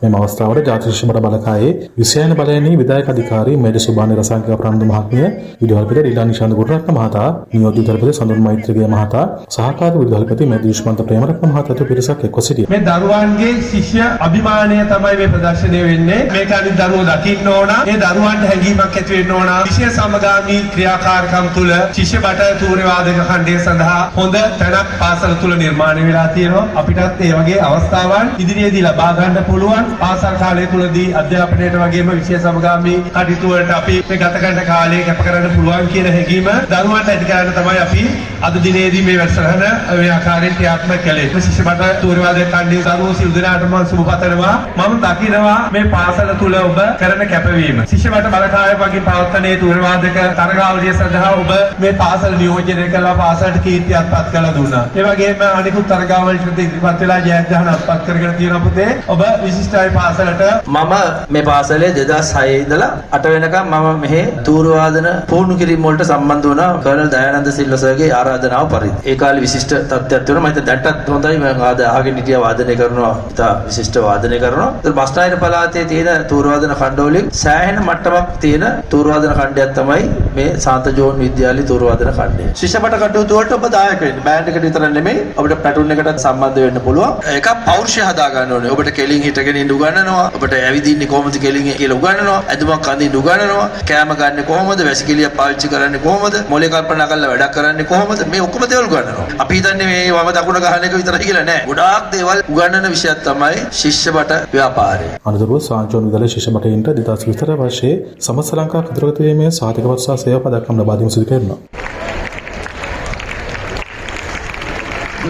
මෙම අවස්ථාවට ජාතික ශිෂ්‍ය බට බලකායේ විසයන බලයනී විධායක අධිකාරී මේජර් සුබානි රසංක ප්‍රනන්දු මහත්මිය, විදුහල්පති ඩිලාන් නිශාන්ත ගුණරත්න මහතා, නියෝජ්‍ය විදුහල්පති සඳුන් මෛත්‍රීගය මහතා, සහකාර විදුහල්පති මේජර් දුෂ්මන්ත ප්‍රේමරත්න මහතා ඇතුළු පිරිසක් එක්ව සිටියා. මේ දරුවන්ගේ ශිෂ්‍ය අභිමානය තමයි මේ ප්‍රදර්ශනය වෙන්නේ. මේක අනිත් දරුවෝ දකින්න ඕන. ඒ දරුවන්ට හැඟීමක් ඇති වෙන්න ඕන. විෂය සමගාමී ක්‍රියාකාරකම් තුළ ශිෂ්‍ය බට තූර්ය වාදක ඛණ්ඩය සඳහා හොඳ තැනක් පාසල තුළ නිර්මාණය වෙලා තියෙනවා. අපිටත් ඒ වගේ අවස්ථාවන් ඉදිරියේදී ලබා ගන්න පුළුවන්. පාසල් කාලය තුලදී අධ්‍යාපනයට වගේම විෂය සමගාමී කටයුතු වලට අපි මේ ගත කරන කාලය කැප කරන්න පුළුවන් කියන හැඟීම දරුවන්ට ඇති කරන්න තමයි අපි අද දිනේදී මේ වැඩසටහන මේ ආකාරයෙන් ක්‍රියාත්මක කළේ. ශිෂ්‍ය බට තූර්යවාදක කණ්ඩායම දරුවෝ සියලු දෙනාටම මම සුබ පතනවා. මම දකිනවා මේ පාසල තුල ඔබ කරන කැපවීම. ශිෂ්‍ය බට බලකාය වගේ පවත්වන මේ තූර්යවාදක තරගාවලිය සඳහා ඔබ මේ පාසල නියෝජනය කළා, පාසලට කීර්ති අත්පත් කරලා දුන්නා. ඒ වගේම අනිකුත් තරගාවලියට ඉදිරිපත් වෙලා ජයග්‍රහණ අත්පත් කරගෙන තියෙනවා පුතේ. ඔබ විශිෂ්ටයි පාසලට. මම මේ පාසලේ 2006 ඉඳලා 8 වෙනකම් මම මෙහි තූර්යවාදන පුහුණු කිරීම වලට සම්බන්ධ වුණා කර්නල් දයානන්ද සිල්වා සර්ගේ ආරාධනාව පරිදි. ඒ කාලේ විශිෂ්ට තත්ත්වයක් තිබුණා. මම හිතුවා දැන්ටත් හොඳයි, මම ආද අහගෙන හිටියා වාදනය කරනවා, ඉතා විශිෂ්ට වාදනය කරනවා. ඒතර බස්නාහිර පළාතේ තියෙන තූර්යවාදන ඛණ්ඩ වලින් සෑහෙන මට්ටමක් තියෙන තූර්යවාදන ඛණ්ඩයක් තමයි මේ සාන්ත ජෝන් විද්‍යාලයේ තූර්යවාදන ඛණ්ඩය. ශිෂ්‍යපට කටයුතු වලට ඔබ දායක වෙන්න. බෑන්ඩ් එකට විතර නෙමෙයි, ඔබට ප්ලැටූන් එකටත් සම්බන්ධ වෙන්න පුළුවන්. එකක් පෞරුෂය හදා ගන්න ඕනේ. ඔබට කෙලින් හිටගෙන ඉන්න උගන්වනවා. ඔබට ඇවිදින්නේ කොහොමද කෙලින් කියලා උගන්වනවා. ඇඳුමක් අඳින්න උගන්වනවා. කෑම ගන්න කොහොමද? වැසිකිළිය පාවිච්චි කරන්නේ කොහොමද? මොලේ කල්පනා කරලා වැඩක් කරන්නේ කොහොමද? මේ ඔක්කොම දේවල් උගන්වනවා. අපි හිතන්නේ මේ වම දකුණ ගහන එක විතරයි කියලා නෑ. ගොඩාක් දේවල් උගන්වන විෂයක් තමයි ශිෂ්‍යපට ව්‍යාපාරය. අනතුරුව සාන්ත ජෝන් විද්‍යාලයේ ශිෂ්‍ය භටයින්ට 2024 වර්ෂයේ සමස්ත ලංකා කඳුරගත වීමේ සහතිකපත්‍ර සහ සේවා පදක්කම් ලබා දීම සිදු කෙරුණා.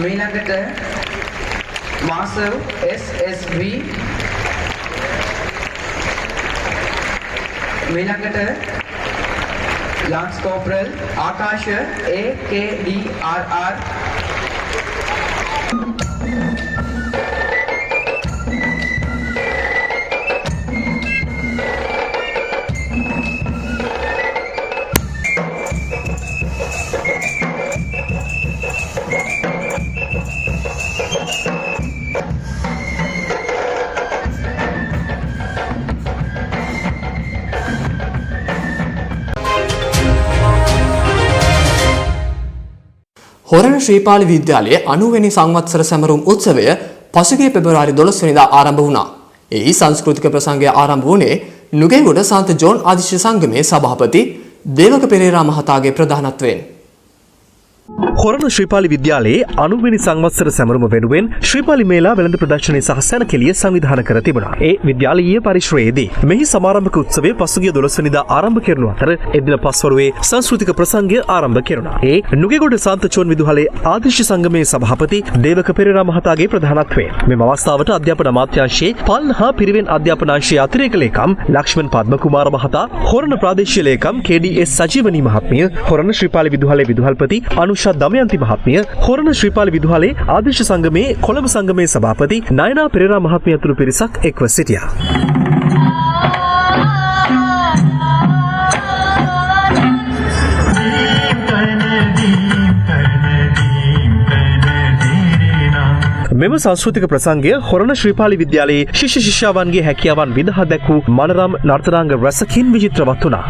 මීළඟට මාසව් SSV, මීළඟට lance corporal Akasha AKDRR, Horana Sripali විද්‍යාලයේ 90 වෙනි සංවත්සර සැමරුම් උත්සවය පසුගිය පෙබරවාරි 12 වෙනිදා ආරම්භ වුණා. එහි සංස්කෘතික ප්‍රසංගය ආරම්භ වුණේ නුගේගොඩ සාන්ත ජෝන් ආදිශ සංගමේ සභාපති දේවක පෙරේරා මහතාගේ ප්‍රධානත්වයෙන්. හොරණ ශ්‍රීපාලි විද්‍යාලයේ 90 වෙනි සංවත්සර සැමරුම වෙනුවෙන් ශ්‍රීපාලි මේලා වෙළඳ ප්‍රදර්ශනය සහ සැනකෙළිය සංවිධානය කර තිබුණා. ඒ විද්‍යාලීය පරිශ්‍රයේදී මෙහි සමාරම්භක උත්සවය පසුගිය 12 වෙනිදා ආරම්භ කෙරුණු අතර එදින පස්වරුවේ සංස්කෘතික ප්‍රසංගය ආරම්භ කෙරුණා. ඒ නුගේගොඩ සාන්ත ජෝන් විදුහලේ ආදිශ සංගමේ සභාපති දේවක පෙරේරා මහතාගේ ප්‍රධානත්වයෙන් මෙම අවස්ථාවට අධ්‍යාපන අමාත්‍යාංශයේ පාලන හා පිරිවෙන් අධ්‍යාපන අංශයේ අතිරේක ලේකම් ලක්ෂ්මන් පද්මකුමාර මහතා, හොරණ ප්‍රාදේශීය ලේකම් KDS Sajeevani මහත්මිය, හොරණ ශ්‍රීපාලි විදුහලේ විදුහල්පති අනුෂා දමයන්ති මහත්මිය, හොරණ ශ්‍රීපාලි විදුහලේ ආදර්ශ සංගමයේ කොළඹ සංගමයේ සභාපති නයනා පෙරේරා මහත්මිය ඇතුළු පිරිසක් එක්ව සිටියා. මෙම සංස්කෘතික ප්‍රසංගය හොරණ ශ්‍රීපාලි විද්‍යාලයේ ශිෂ්‍ය ශිෂ්‍යාවන්ගේ හැකියාවන් විදහා දැක් වූ මනරම් නර්තනාංග රැසකින් විචිත්‍රවත් වුණා.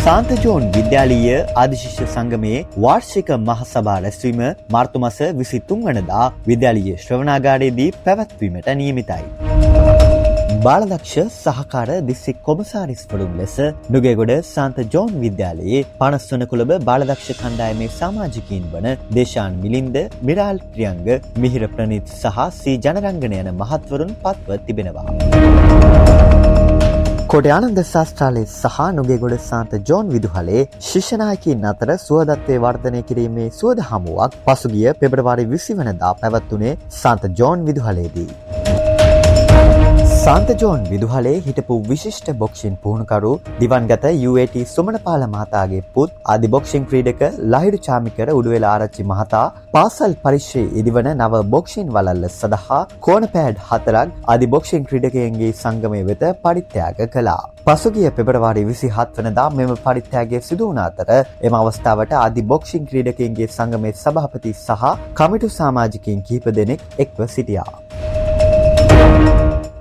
සාන්ත ජෝන් විද්‍යාලීය ආදිශිෂ්‍ය සංගමයේ වාර්ෂික මහසභා රැස්වීම මාර්තු මාස 23 වනදා විද්‍යාලීය ශ්‍රවණාගාරයේදී පැවැත්වීමට නියමිතයි. බාලදක්ෂ සහකාර දිස්ත්‍රික් කොමසාරිස්වරුන් ලෙස නුගේගොඩ සාන්ත ජෝන් විද්‍යාලයේ 50 වන කොළඹ බාලදක්ෂ කණ්ඩායමේ සමාජිකයින් වන දේශාන් මිලින්ද, මිරාල් ප්‍රියංග, මිහිර ප්‍රනීත් සහ සී ජනරංගන යන මහත්වරුන් පත්ව තිබෙනවා. කොටේ ආනන්ද ශාස්ත්‍රාලය සහ නුගේගොඩ සාන්ත ජෝන් විදුහලේ ශිෂ්‍ය නායකයින් අතර සුවදත්වය වර්ධනය කිරීමේ සුවද හමුවක් පසුගිය පෙබරවාරි 20 වනදා පැවැත්වුණේ සාන්ත ජෝන් විදුහලේදී. සාන්ත ජෝන් විදුහලේ හිටපු විශිෂ්ට බොක්සින් පුහුණුකරු දිවංගත UAT Sumanapala මහතාගේ පුත් ආදි බොක්සින් ක්‍රීඩක ලහිරු චාමිකර උඩුවෙල ආරච්චි මහතා පාසල් පරිශ්‍රයේ ඉදිවන නව බොක්සින් වළල්ල සඳහා කෝණ පෑඩ් 4ක් ආදි බොක්සින් ක්‍රීඩකයන්ගේ සංගමය වෙත පරිත්‍යාග කළා. පසුගිය පෙබරවාරි 27 වනදා මෙම පරිත්‍යාගය සිදු වුණ අතර එම අවස්ථාවට ආදි බොක්සින් ක්‍රීඩකයන්ගේ සංගමේ සභාපති සහ කමිටු සමාජිකයින් කිහිප දෙනෙක් එක්ව සිටියා.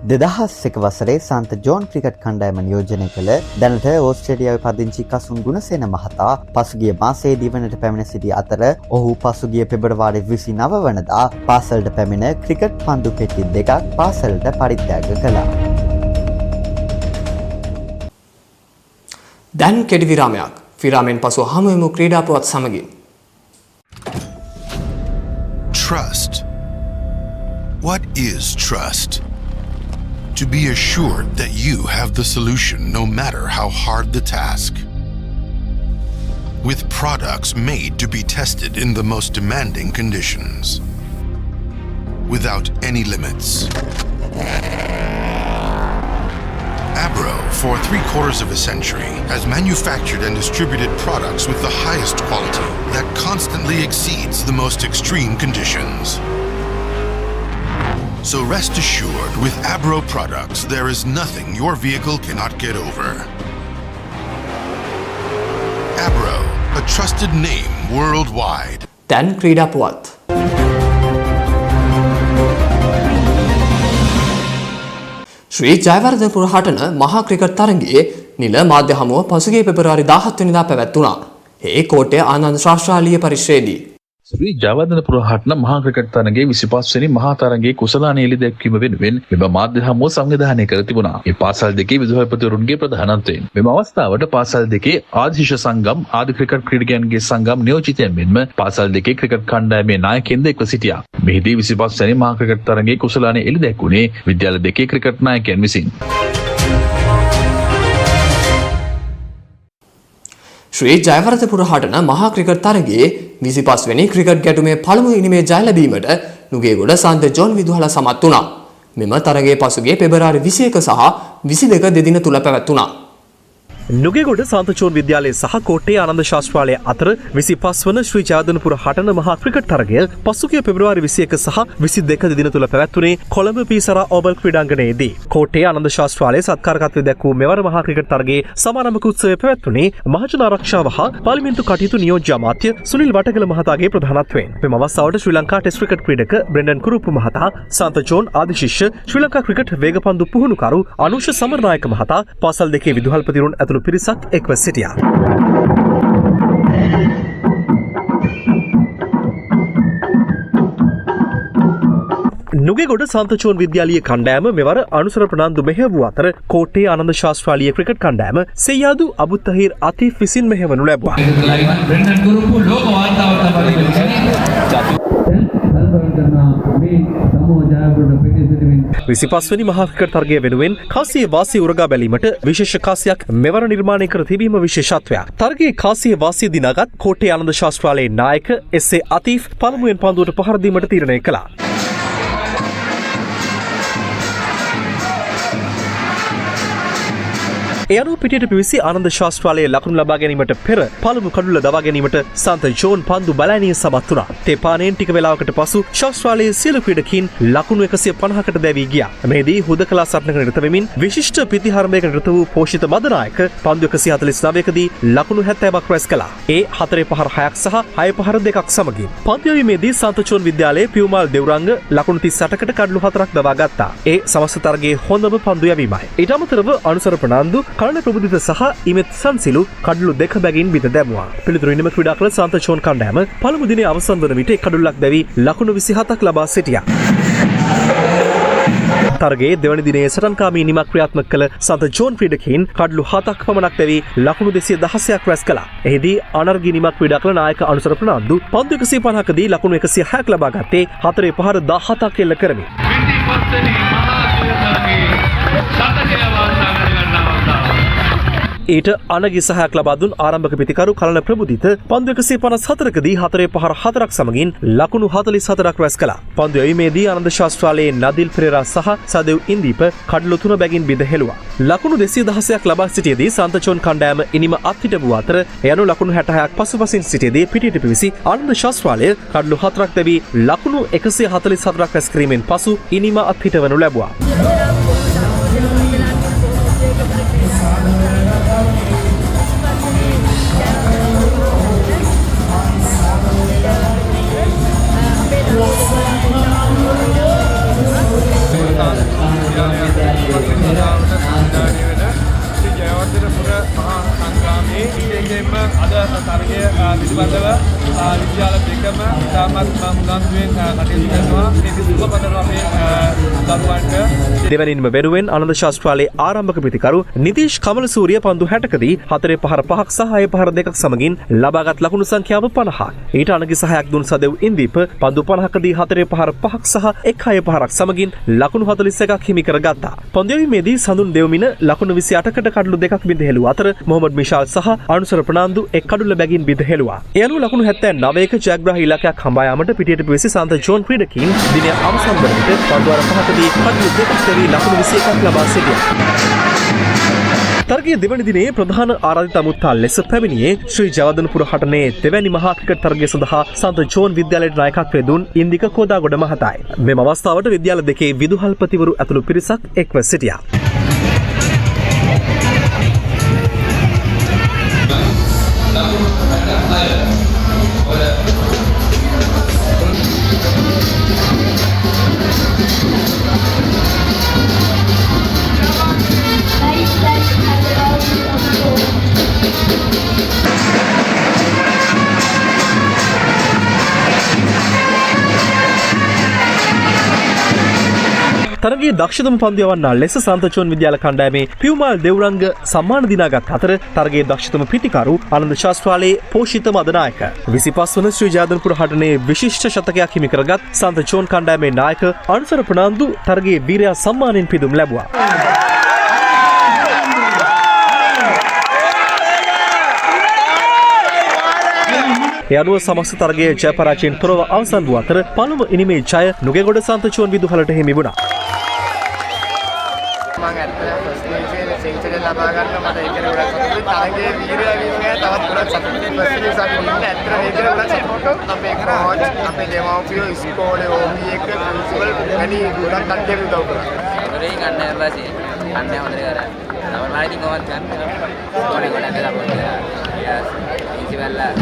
2001 වසරේ සාන්ත ජෝන් ක්‍රිකට් කණ්ඩායම නියෝජනය කළ දැනට ඕස්ට්‍රේලියාවේ පදිංචි කසුන් ගුණසේන මහතා පසුගිය මාසයේ දිවයිනට පැමිණ සිටි අතර ඔහු පසුගිය පෙබරවාරි 29 වනදා පාසලට පැමිණ ක්‍රිකට් පන්දු පෙට්ටි දෙකක් පාසලට පරිත්‍යාග කළා. දැන් කෙටි විරාමයක්. විරාමෙන් පසු හමු වෙමු ක්‍රීඩා පුවත් සමගින්. Trust. What is trust? To be assured that you have the solution no matter how hard the task. With products made to be tested in the most demanding conditions. Without any limits. Abro, for 3/4 of a century, has manufactured and distributed products with the highest quality that constantly exceeds the most extreme conditions. So rest assured, with Abro products, there is nothing your vehicle cannot get over. Abro, a trusted name worldwide. දැන් ක්‍රීඩා පුවත්. ශ්‍රී ජයවර්ධනපුර හටන මහා cricket තරගයේ නිල මාධ්‍ය හමුව පසුගිය පෙබරවාරි 17 වෙනිදා පැවැත්වුණා. ඒ කෝට්ටේ ආනන්ද ශාස්ත්‍රාලීය පරිශ්‍රයේදී. ශ්‍රී ජයවර්ධනපුර හටන මහා ක්‍රිකට් තරගයේ 25 වෙනි මහා තරගයේ කුසලාන එළි දැක්වීම වෙනුවෙන් මෙම මාධ්‍ය හමුව සංවිධානය කර තිබුණා. මේ පාසල් දෙකේ විදුහල්පතිවරුන්ගේ ප්‍රධානත්වයෙන්. මෙම අවස්ථාවට පාසල් දෙකේ ආදි ශිෂ්‍ය සංගම්, ආදි ක්‍රිකට් ක්‍රීඩකයන්ගේ සංගම් නියෝජිතයන් මෙන්ම පාසල් දෙකේ ක්‍රිකට් කණ්ඩායමේ නායකයින්ද එක්ව සිටියා. මෙහිදී 25 වෙනි මහා ක්‍රිකට් තරගයේ කුසලාන එළි දැක්වුණේ විද්‍යාල දෙකේ ක්‍රිකට් නායකයන් විසින්. ශ්‍රී ජයවර්ධනපුර හටන මහා ක්‍රිකට් තරගයේ 25 වෙනි ක්‍රිකට් ගැටුමේ පළමු ඉනිමේ ජය ලැබීමට නුගේගොඩ සාන්ත ජෝන් විදුහල සමත් වුණා. මෙම තරගයේ පසුගිය පෙබරවාරි 21 සහ 22 දෙදින තුල පැවැත්වුණා. නුගේගොඩ සාන්ත ජෝන් විද්‍යාලය සහ කෝට්ටේ ආනන්ද ශාස්ත්‍රාලය අතර 25 වන ශ්‍රී ජයවර්ධනපුර හටන මහා ක්‍රිකට් තරගය පසුගිය පෙබරවාරි 21 සහ 22 දෙදින තුල පැවැත්වුණේ කොළඹ පීසරා ඕවල් ක්‍රීඩාංගණයේදී. කෝට්ටේ ආනන්ද ශාස්ත්‍රාලයේ සත්කාරකත්වය දැක් වූ මෙවර මහා ක්‍රිකට් තරගයේ සමාරම්භක උත්සවය පැවැත්වුණේ මහජන ආරක්ෂාව හා පාර්ලිමේන්තු කටයුතු නියෝජ්‍ය අමාත්‍ය සුනිල් වටගල මහතාගේ ප්‍රධානත්වයෙන්. මෙම අවස්ථාවට ශ්‍රී Lanka test cricket ක්‍රීඩක Brendan Kuruppu මහතා, සාන්ත ජෝන් ආදි ශිෂ්‍ය ශ්‍රී ලංකා ක්‍රිකට් වේගපන්දු පුහුණුකරු අනුෂ සමරනායක මහතා, පාසල් දෙකේ විදුහල්පතිවරුන් ඇතුළු පිරිසක් එක්ව සිටියා. නුගේගොඩ සාන්ත ජෝන් විද්‍යාලීය කණ්ඩායම මෙවර අනුසර ප්‍රනාන්දු මෙහෙයවූ අතර කෝට්ටේ ආනන්ද ශාස්ත්‍රාලීය ක්‍රිකට් කණ්ඩායම සෙයාදු අබුත්තහිර් අතීෆ් විසින් මෙහෙයවනු ලැබුවා. විසිපස්වනි මහා ක්‍රිකට් තරගය වෙනුවෙන් කාසියේ වාසිය උරගා බැලීමට විශේෂ කාසියක් මෙවර නිර්මාණය කර තිබීම විශේෂත්වයක්. තරගයේ කාසියේ වාසිය දිනාගත් කෝට්ටේ ආනන්ද ශාස්ත්‍රාලයේ නායක එස්.ඒ. අතීෆ් පළමුවෙන් පන්දුවට පහර දීමට තීරණය කළා. ඒ අනුව පිටියට පිවිසි ආනන්ද ශාස්ත්‍රාලයේ ලකුණු ලබා ගැනීමට පෙර පළමු කඩුල්ල දවා ගැනීමට සාන්ත ජෝන් පන්දු බලඇණිය සමත් වුණා. තේපානයෙන් ටික වේලාවකට පසු ශාස්ත්‍රාලයේ සියලු ක්‍රීඩකීන් ලකුණු 150කට දැවී ගියා. මෙහිදී හුදකලා සටනක නිරත වෙමින් විශිෂ්ට පිතිහරඹයක නිරත වූ පෝෂිත මදනායක පන්දු 149කදී ලකුණු 70ක් රැස් කළා. ඒ 4 පහර 6ක් සහ 6 පහර 2ක් සමගින්. පන්දු යැවීමේදී සාන්ත ජෝන් විද්‍යාලයේ පියුමාල් දෙව්රංග ලකුණු 38කට කඩලු 4ක් දවා ගත්තා. ඒ සමස්ත තරගයේ හොඳම පන්දු යැවීමයි. ඊට අමතරව අනුසර ප්‍රනාන්දු, කලන ප්‍රබුදිත සහ ඉමෙත් සංසිලු කඩලු දෙක බැගින් බිඳ දැමුවා. පිළිතුරු ඉනිම ක්‍රීඩා කළ සාන්ත ජෝන් කණ්ඩායම පළමු දිනේ අවසන් වන විට එක් කඩුල්ලක් දැවි ලකුණු 27ක් ලබා සිටියා. තරගයේ දෙවනි දිනේ සටන්කාමී ඉනිමක් ක්‍රියාත්මක කළ සාන්ත ජෝන් ක්‍රීඩකීන් කඩලු 7ක් පමණක් දැවි ලකුණු 216ක් රැස් කළා. එහිදී අනර්ග ඉනිමක් ක්‍රීඩා කළ නායක අනුසර ප්‍රනාන්දු පන්දු 150කදී ලකුණු 106ක් ලබා ගත්තේ 4 පහර 17ක් එල්ල කරමින්. ඊට අනගි සහයක් ලබා දුන් ආරම්භක පිතිකරු කලන ප්‍රබුදිත පන්දු 154කදී 4 පහර 4ක් සමගින් ලකුණු 44ක් රැස් කළා. පන්දු යැවීමේදී ආනන්ද ශාස්ත්‍රාලයේ නදිල් පෙරේරා සහ සදෙව් ඉන්දීප කඩලු 3 බැගින් බිඳ හෙළුවා. ලකුණු 216ක් ලබා සිටියේදී සාන්ත ජෝන් කණ්ඩායම ඉනිම අත්හිට වූ අතර එය අනුව ලකුණු 66ක් පසුපසින් සිටියේදී පිටියට පිවිසි ආනන්ද ශාස්ත්‍රාලය කඩලු 4ක් දැවී ලකුණු 144ක් රැස් කිරීමෙන් පසු ඉනිම අත්හිටවනු ලැබුවා. තරගය පිළිබඳව විද්‍යාල දෙකම ඉතාමත් උනන්දුවෙන් කටයුතු කරනවා. මේක සුබ පතනවා අපේ දරුවන්ට. දෙවැනින්ම වෙනුවෙන් ආනන්ද ශාස්ත්‍රාලයේ ආරම්භක පිතිකරු නිතීෂ් කමලසූරිය පන්දු 60කදී 4 පහර 5ක් සහ 6 පහර 2ක් සමගින් ලබාගත් ලකුණු සංඛ්‍යාව 50ක්. ඊට අනගි සහයක් දුන් සදෙව් ඉන්දීප පන්දු 50කදී 4 පහර 5ක් සහ 1 6 පහරක් සමගින් ලකුණු 41ක් හිමි කරගත්තා. පන්දු යැවීමේදී සඳුන් දෙව්මින ලකුණු 28කට කඩලු 2ක් බිඳ හෙළුව අතර මොහමඩ් මිෂාල් සහ අනුසර ප්‍රනාන්දු එක් කඩුල්ල බැගින් බිඳ හෙළුවා. ඒ අනුව ලකුණු 79ක ජයග්‍රාහී ඉලක්කයක් හඹා යාමට පිටියට පිවිසි සාන්ත ජෝන් ක්‍රීඩකීන් දිනය අවසන් වන විට පන්දු වාර 5කදී කඩලු 2ක් දැවී ලකුණු 21ක් ලබා සිටියා. තරගයේ දෙවැනි දිනයේ ප්‍රධාන ආරාධිත අමුත්තා ලෙස පැමිණියේ ශ්‍රී ජයවර්ධනපුර හටනේ දෙවැනි මහා ක්‍රිකට් තරගය සඳහා සන්ත ජෝන් විද්‍යාලයට නායකත්වය දුන් ඉන්දික කෝදාගොඩ මහතායි. මෙම අවස්ථාවට විද්‍යාල දෙකේ විදුහල්පතිවරු ඇතුළු පිරිසක් එක්ව සිටියා. තරගයේ දක්ෂතම පන්දු යවන්නා ලෙස සන්ත ජෝන් විද්‍යාල කණ්ඩායමේ පියුමාල් දෙව්රංග සම්මාන දිනාගත් අතර තරගයේ දක්ෂතම පිතිකරු ආනන්ද ශාස්ත්‍රාලයේ පෝෂිත මදනායක 25 වන ශ්‍රී ජයවර්ධනපුර හටනේ විශිෂ්ට ශතකයක් හිමි කරගත් සන්ත ජෝන් කණ්ඩායමේ නායක අනුසර ප්‍රනාන්දු තරගයේ වීරයා සම්මානයෙන් පිදුම් ලැබුවා. ඒ අනුව සමස්ත තරගයේ ජය පරාජයෙන් තොරව අවසන් වූ අතර පළමු ඉනිමේ ජය නුගේගොඩ සන්ත ජෝන් විදුහලට හිමි වුණා. මම ඇත්තටම ෆස්ට් ඉනිංස් එකේ සෙන්චරි ලබා ගන්න මට ඒක ගොඩක් සතුටුයි. තරගයේ වීරයා වීම ගැන තවත් ගොඩක් සතුටුයි. ෆස්ට් ඉනිංස් අපි දින්න ඇත්තටම මේක ගොඩක් සතුටුයි. අපේ කෝච්, අපේ දෙමව්පියෝ, ඉස්කෝලේ ඕපී එක ප්‍රින්සිපල් වැනි ගොඩක් කට්ටිය උදව් කරා. හොඳට ගන්න පස්සේ අන්න හොඳට කරා. තව මම ඉතින් කොහොමද ගන්න? ඉස්කෝලේ ගොඩක් සපෝට් කරා. ප්‍රින්සිපල්ලා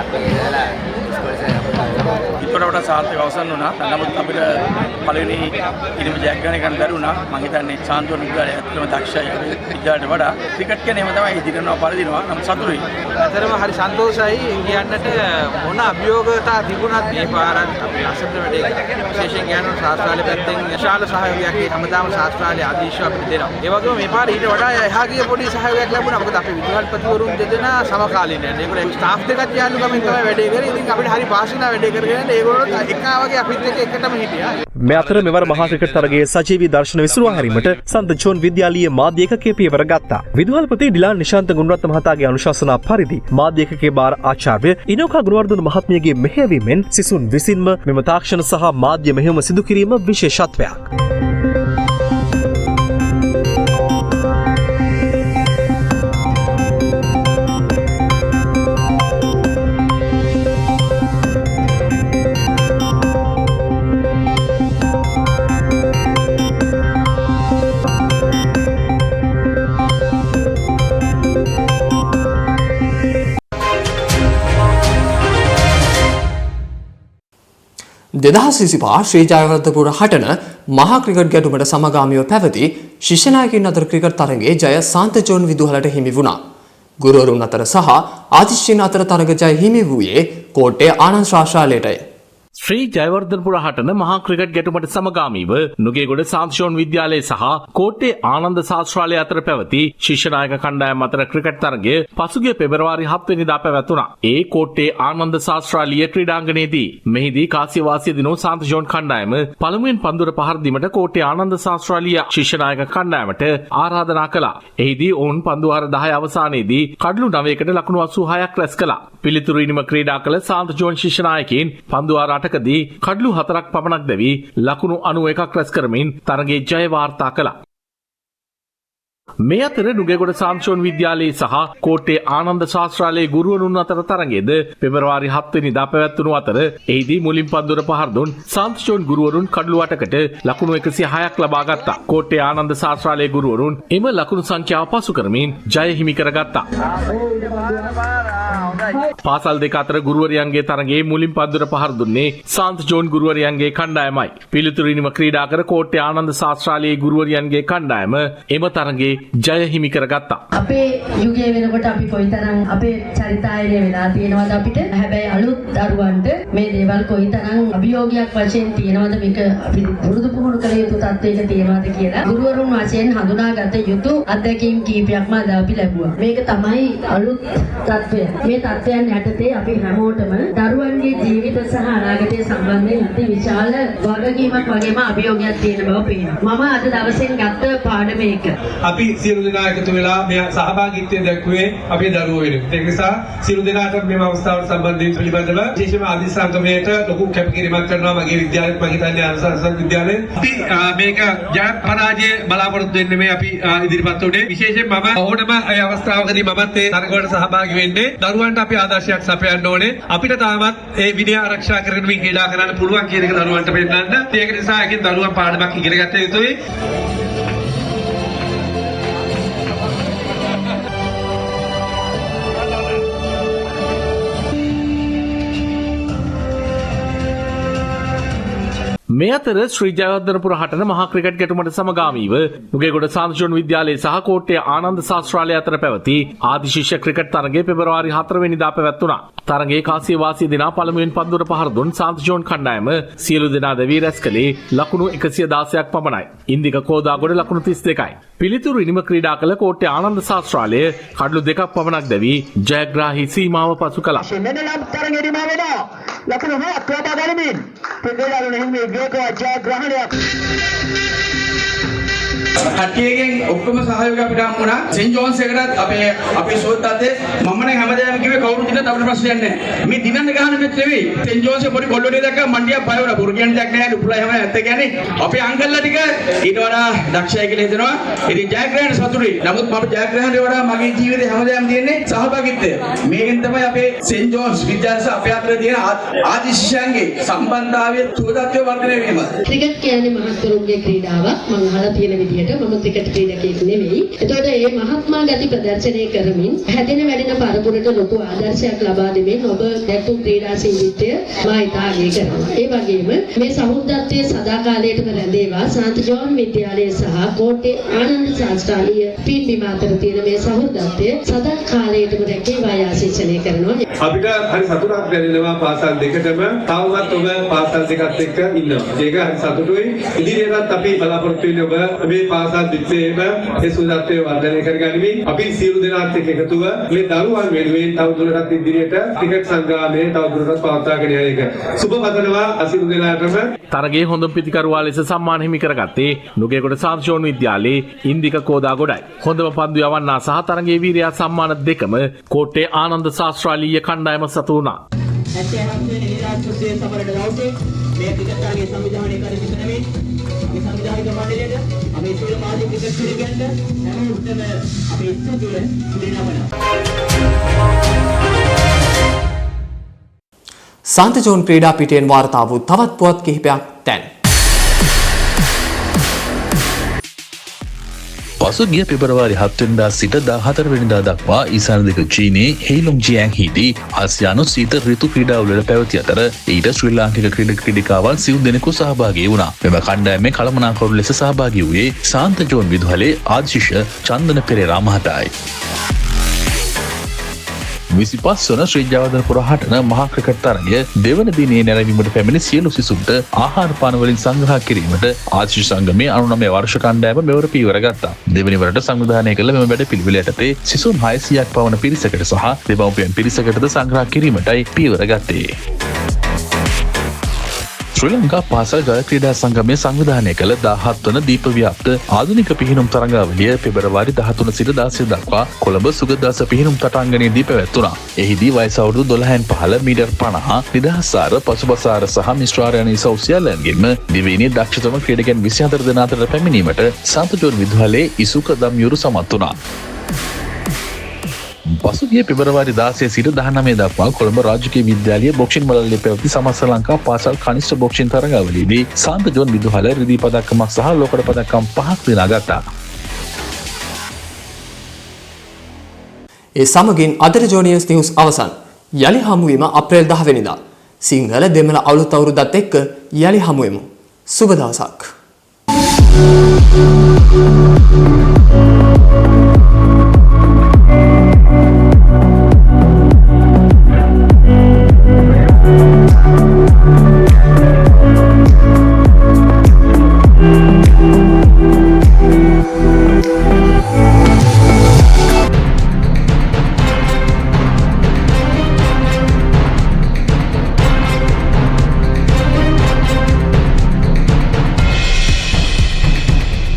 අපේ ඉඳලා ඉස්කෝලේ සපෝට් කරා. ඉක්මනට වඩා සාර්ථක අවසන් වුණා. නමුත් අපිට පළවෙනි ඉනිම ජයග්‍රහණය කරන්න බැරි වුණා. මම හිතන්නේ සාන්තුවන විද්‍යාලය ඇත්තටම දක්ෂයි. අපේ විද්‍යාලයට වඩා ක්‍රිකට් කියන්නේ එහෙම තමයි. ඉදිරියනවා පරදිනවා. නමුත් සතුටුයි. ඇත්තටම හරි සන්තෝෂයි කියන්නට මොන අභියෝගතා තිබුණත් මේ පාරත් අපි ලස්සනට වැඩේ කරා. විශේෂයෙන් කියනවා ශාස්ත්‍රාලය පැත්තෙන් විශාල සහයෝගයක් ඒ හැමදාම ශාස්ත්‍රාලය ආදේශය අපිට දෙනවා. ඒ වගේම මේ පාර ඊට වඩා එහා ගිය පොඩි සහයෝගයක් ලැබුණා. මොකද අපේ විදුහල්පතිවරුන් දෙදෙනා සමකාලීනයි. ඒගොල්ලෝ ස්ටාෆ් දෙකත් යාළුකමින් තමයි වැඩේ කරේ. ඉතින් අපිට හරි පහසු වුණා වැඩේ කරගෙන යන්න. ඒගොල්ලෝ එකා වගේ අපිත් එක්ක එකටම හිටියා. මේ අතර මෙවර මහා ක්‍රිකට් තරගයේ සජීවී දර්ශන විසුරුවා හැරීමට සන්ත ජෝන් විද්‍යාලීය මාධ්‍ය ඒකකයේ පියවර ගත්තා. විදුහල්පති ඩිලාන් නිශාන්ත ගුණරත්න මහතාගේ අනුශාසනා පරිදි මාධ්‍ය ඒකකයේ භාර ආචාර්ය ඉනෝකා ගුණවර්ධන මහත්මියගේ මෙහෙයවීමෙන් සිසුන් විසින්ම මෙම තාක්ෂණ සහ මාධ්‍ය මෙහෙයුම සිදු කිරීම විශේෂත්වයක්. 2025 ශ්‍රී ජයවර්ධනපුර හටන මහා ක්‍රිකට් ගැටුමට සමගාමීව පැවති ශිෂ්‍ය නායකයින් අතර ක්‍රිකට් තරගයේ ජය සාන්ත ජෝන් විදුහලට හිමි වුණා. ගුරුවරුන් අතර සහ ආදිශ්‍යයන් අතර තරග ජය හිමි වූයේ කෝට්ටේ ආනන්ද ශාස්ත්‍රාලයටයි. ශ්‍රී ජයවර්ධනපුර හටන මහා ක්‍රිකට් ගැටුමට සමගාමීව නුගේගොඩ සාන්ත ජෝන් විද්‍යාලය සහ කෝට්ටේ ආනන්ද ශාස්ත්‍රාලය අතර පැවති ශිෂ්‍ය නායක කණ්ඩායම් අතර ක්‍රිකට් තරගය පසුගිය පෙබරවාරි 7 වෙනිදා පැවැත්වුණා. ඒ කෝට්ටේ ආනන්ද ශාස්ත්‍රාලීය ක්‍රීඩාංගණයේදී මෙහිදී කාසිය වාසිය දිනූ සාන්ත ජෝන් කණ්ඩායම පළමුවෙන් පන්දුර පහර දීමට කෝට්ටේ ආනන්ද ශාස්ත්‍රාලීය ශිෂ්‍ය නායක කණ්ඩායමට ආරාධනා කළා. එහිදී ඔවුන් පන්දු වාර 10 අවසානයේදී කඩලු 9කට ලකුණු 86ක් රැස් කළා. පිළිතුරු ඉනිම ක්‍රීඩා කළ සාන්ත ජෝන් ශිෂ්‍ය නායකයින් පන්දු වාර 8කදී කඩලු 4ක් පමණක් දැවී ලකුණු 91ක් රැස් කරමින් තරගයේ ජය වාර්තා කළා. මේ අතර නුගේගොඩ සාන්ත ජෝන් විද්‍යාලයේ සහ කෝට්ටේ ආනන්ද ශාස්ත්‍රාලයේ ගුරුවරුන් අතර තරගයේද පෙබරවාරි 7 වෙනිදා පැවැත්වුණු අතර එහිදී මුලින් පන්දුර පහර දුන් සාන්ත ජෝන් ගුරුවරුන් කඩලු 8කට ලකුණු 106ක් ලබා ගත්තා. කෝට්ටේ ආනන්ද ශාස්ත්‍රාලයේ ගුරුවරුන් එම ලකුණු සංඛ්‍යාව පසු කරමින් ජය හිමි කරගත්තා. පාසල් දෙක අතර ගුරුවරියන්ගේ තරගයේ මුලින් පන්දුර පහර දුන්නේ සාන්ත ජෝන් ගුරුවරියන්ගේ කණ්ඩායමයි. පිළිතුරු ඉනිම ක්‍රීඩා කර කෝට්ටේ ආනන්ද ශාස්ත්‍රාලයේ ගුරුවරියන්ගේ කණ්ඩායම එම තරගයේ ජය හිමි කරගත්තා. අපේ යුගයේ වෙනකොට අපි කොයිතරම් අපේ චරිතායනය වෙලා තියෙනවද අපිට? හැබැයි අලුත් දරුවන්ට මේ දේවල් කොයිතරම් අභියෝගයක් වශයෙන් තියෙනවද, මේක අපි පුරුදු පුහුණු කළ යුතු තත්ත්වයක තියෙනවද කියලා ගුරුවරුන් වශයෙන් හඳුනාගත යුතු අත්දැකීම් කීපයක්ම අද අපි ලැබුවා. මේක තමයි අලුත් තත්ත්වය. මේ තත්ත්වයන් යටතේ අපි හැමෝටම දරුවන්ගේ ජීවිත සහ අනාගතය සම්බන්ධයෙන් අති විශාල වගකීමක් වගේම අභියෝගයක් තියෙන බව පේනවා. මම අද දවසෙන් ගත්ත පාඩම ඒක. අපි සියලු දෙනා එකතු වෙලා මේ සහභාගීත්වය දැක්ුවේ අපේ දරුවෝ වෙනුවෙන්. ඒක නිසා සියලු දෙනාට මේ අවස්ථාවට සම්බන්ධ පිළිබඳව විශේෂයෙන්ම ආදි සංගමයට ලොකු කැපකිරීමක් කරනවා මගේ විද්‍යාලෙත්, මම හිතන්නේ ආනන්ද විද්‍යාලෙත්. අපි මේක ජය පරාජය බලාපොරොත්තු වෙන්නේ මේ අපි ඉදිරිපත් වුණේ. විශේෂයෙන් මම ඕනම ඒ අවස්ථාවකදී මමත් ඒ තරගවලට සහභාගී වෙන්නේ. දරුවන්ට අපි ආදර්ශයක් සපයන්න ඕනේ. අපිට තාමත් ඒ විනය ආරක්ෂා කරගෙන මේ ක්‍රීඩා කරන්න පුළුවන් කියන එක දරුවන්ට පෙන්නන්න. ඒක නිසා ඒකෙන් දරුවන් පාඩමක් ඉගෙන ගත යුතුයි. මේ අතර ශ්‍රී ජයවර්ධනපුර හටන මහා ක්‍රිකට් ගැටුමට සමගාමීව නුගේගොඩ සාන්ත ජෝන් විද්‍යාලය සහ කෝට්ටේ ආනන්ද ශාස්ත්‍රාලය අතර පැවති ආදි ශිෂ්‍ය ක්‍රිකට් තරගය පෙබරවාරි 4 වෙනිදා පැවැත්වුණා. තරගයේ කාසිය වාසී දෙනා පළමුවෙන් පන්දුවට පහර දුන් සාන්ත ජෝන් කණ්ඩායම සියලු දෙනා දැවී රැස් කළේ ලකුණු 116ක් පමණයි. ඉන්දික කෝදාගොඩ ලකුණු 32යි. පිළිතුරු ඉනිම ක්‍රීඩා කළ කෝට්ටේ ආනන්ද ශාස්ත්‍රාලය කඩලු දෙකක් පමණක් දැවී ජයග්‍රාහී සීමාව පසු කළා. ලකුණු 6ක් ලබා ගනිමින් පිළිගන්න හිමි වේගවත් ජයග්‍රහණයක්. කට්ටියගෙන් ඔක්කොම සහයෝගය අපිට හම්බ වුණා. සෙන්ට් ජෝන්ස් එකටත් අපේ අපේ සෝත් අතේ මම නම් හැමදාම කිව්වේ කවුරු දිනත් අපිට ප්‍රශ්නයක් නැහැ. මේ දිනන්න ගහන මැච් නෙවෙයි. සෙන්ට් ජෝන්ස් එකේ පොඩි කොල්ලෝ ටික දැක්කම මං ටිකක් බය වුණා. බොරු කියන දෙයක් නෑ. උපුලා එහෙම ඇත්ත කියන්නේ අපේ අංකල්ලා ටික ඊට වඩා දක්ෂයි කියලා හිතනවා. ඉතින් ජයග්‍රහණ සතුටුයි. නමුත් මම ජයග්‍රහණයට වඩා මගේ ජීවිතේ හැමදාම තියෙන්නේ සහභාගීත්වය. මේකෙන් තමයි අපේ සෙන්ට් ජෝන්ස් විද්‍යාලය සහ අපේ අතර තියෙන ආදි ශිෂ්‍යයන්ගේ සම්බන්ධතාවය සුවදත්වය වර්ධනය වීම. ක්‍රිකට් කියන්නේ මහත්වරුන්ගේ ක්‍රීඩාවක්. මං අහලා තියෙන විදිහට මම ක්‍රිකට් ක්‍රීඩකයෙක් නෙවෙයි. එතකොට මේ මහත්මා ගති ප්‍රදර්ශනය කරමින් හැදෙන වැඩෙන පරපුරට ලොකු ආදර්ශයක් ලබා දෙමින් ඔබ දැක්වූ ක්‍රීඩාශීලීත්වය මා ඉතා අගය කරනවා. ඒ වගේම මේ සහෘදත්වයේ සදාකාලයටම රැඳේවා. සාන්ත ජෝන් විද්‍යාලය සහ කෝට්ටේ ආනන්ද ශාස්ත්‍රාලීය පින්බිම අතර තියෙන මේ සහෘදත්වය සදාකාලයටම රැකේවා ආශිර්වාදනය කරනවා. අපිට හරි සතුටක් දැනෙනවා පාසල් දෙකටම. තවමත් ඔබ පාසල් දෙකත් එක්ක ඉන්නවා. ඒක හරි සතුටුයි. ඉදිරියටත් අපි බලාපොරොත්තු වෙන්නේ ඔබ මේ පාසල් දෙකේම ඒ සුවදත්වය වර්ධනය කරගනිමින් අපි සියලු දෙනාත් එක්ක එකතුව මේ දරුවන් වෙනුවෙන් තවදුරටත් ඉදිරියට ක්‍රිකට් සංග්‍රාමය තවදුරටත් පවත්වාගෙන යන එක. සුබ පතනවා සියලු දෙනාටම. තරගයේ හොඳම පිතිකරුවා ලෙස සම්මාන හිමි කරගත්තේ නුගේගොඩ සාන්ත ජෝන් විද්‍යාලයේ ඉන්දික කෝදාගොඩයි. හොඳම පන්දු යවන්නා සහ තරගයේ වීරයා සම්මාන දෙකම කෝට්ටේ ආනන්ද ශාස්ත්‍රාලීය කණ්ඩායම සතු වුණා. 77 වෙනි නිරාශ්‍රය සමරට දවසේ මේ ක්‍රිකට් තරගයේ සංවිධානය කර සිටින මේ සංවිධායක මණ්ඩලයට අපේ සියලු මාධ්‍ය ක්‍රිකට් ක්‍රීඩකයන්ට හැමෝටම අපේ ස්තුතිය පිළිනමනවා. සාන්ත ජෝන් ක්‍රීඩා පිටියෙන් වාර්තා වූ තවත් පුවත් කිහිපයක් දැන්. පසුගිය පෙබරවාරි 7 වෙනිදා සිට 14 වෙනිදා දක්වා ඊශාන දිග චීනයේ හේලොංජියැන්හිදී ආසියානු සීත ඍතු ක්‍රීඩාවලට පැවති අතර ඊට ශ්‍රී ලාංකික ක්‍රීඩක ක්‍රීඩිකාවන් සිව් දෙනෙකු සහභාගී වුණා. මෙම කණ්ඩායමේ කළමනාකරු ලෙස සහභාගී වූයේ සාන්ත ජෝන් විදුහලේ ආදි ශිෂ්‍ය චන්දන පෙරේරා මහතායි. 25 වන ශ්‍රී ජයවර්ධනපුර හටන මහා ක්‍රිකට් තරගය දෙවන දිනේ නැරඹීමට පැමිණි සියලු සිසුන්ට ආහාර පාන වලින් සංග්‍රහ කිරීමට ආදි ශිෂ්‍ය සංගමයේ 99 වර්ෂ කණ්ඩායම මෙවර පියවර ගත්තා. දෙවැනි වරට සංවිධානය කළ මෙම වැඩපිළිවෙල යටතේ සිසුන් 600ක් පමණ පිරිසකට සහ දෙමව්පියන් පිරිසකටද සංග්‍රහ කිරීමටයි පියවර ගත්තේ. ශ්‍රී ලංකා පාසල් ජය ක්‍රීඩා සංගමය සංවිධානය කළ 17 වන දීප ව්‍යාප්ත ආධුනික පිහිනුම් තරඟාවලිය පෙබරවාරි 13 සිට 16 දක්වා කොළඹ සුගතදාස පිහිනුම් තටාංගණයේදී පැවැත්වුණා. එහිදී වයස අවුරුදු 12න් පහළ මීටර් 50 නිදහස් ආර, පසුපස ආර සහ මිශ්‍ර ආර යන ඉසව් සියල්ලන්ගෙන්ම දිවයිනේ දක්ෂතම ක්‍රීඩකයන් 24 දෙනා අතරට පැමිණීමට සාන්ත ජෝන් විදුහලේ ඉසුක දම්යුරු සමත් වුණා. පසුගිය පෙබරවාරි 16 සිට 19 දක්වා කොළඹ රාජකීය විද්‍යාලයේ බොක්සිං මලල්ලේ පැවති සමස්ත ලංකා පාසල් කනිෂ්ඨ බොක්සිං තරඟාවලියේදී සාන්ත ජෝන් විදුහල රිදී පදක්කමක් සහ ලෝකඩ පදක්කම් 5ක් දිනාගත්තා. ඒ සමගින් අදට ජෝනියස් නිවුස් අවසන්. යලි හමුවීම අප්‍රේල් 10 වෙනිදා. සිංහල දෙමළ අලුත් අවුරුද්දත් එක්ක යලි හමුවෙමු. සුබ දවසක්.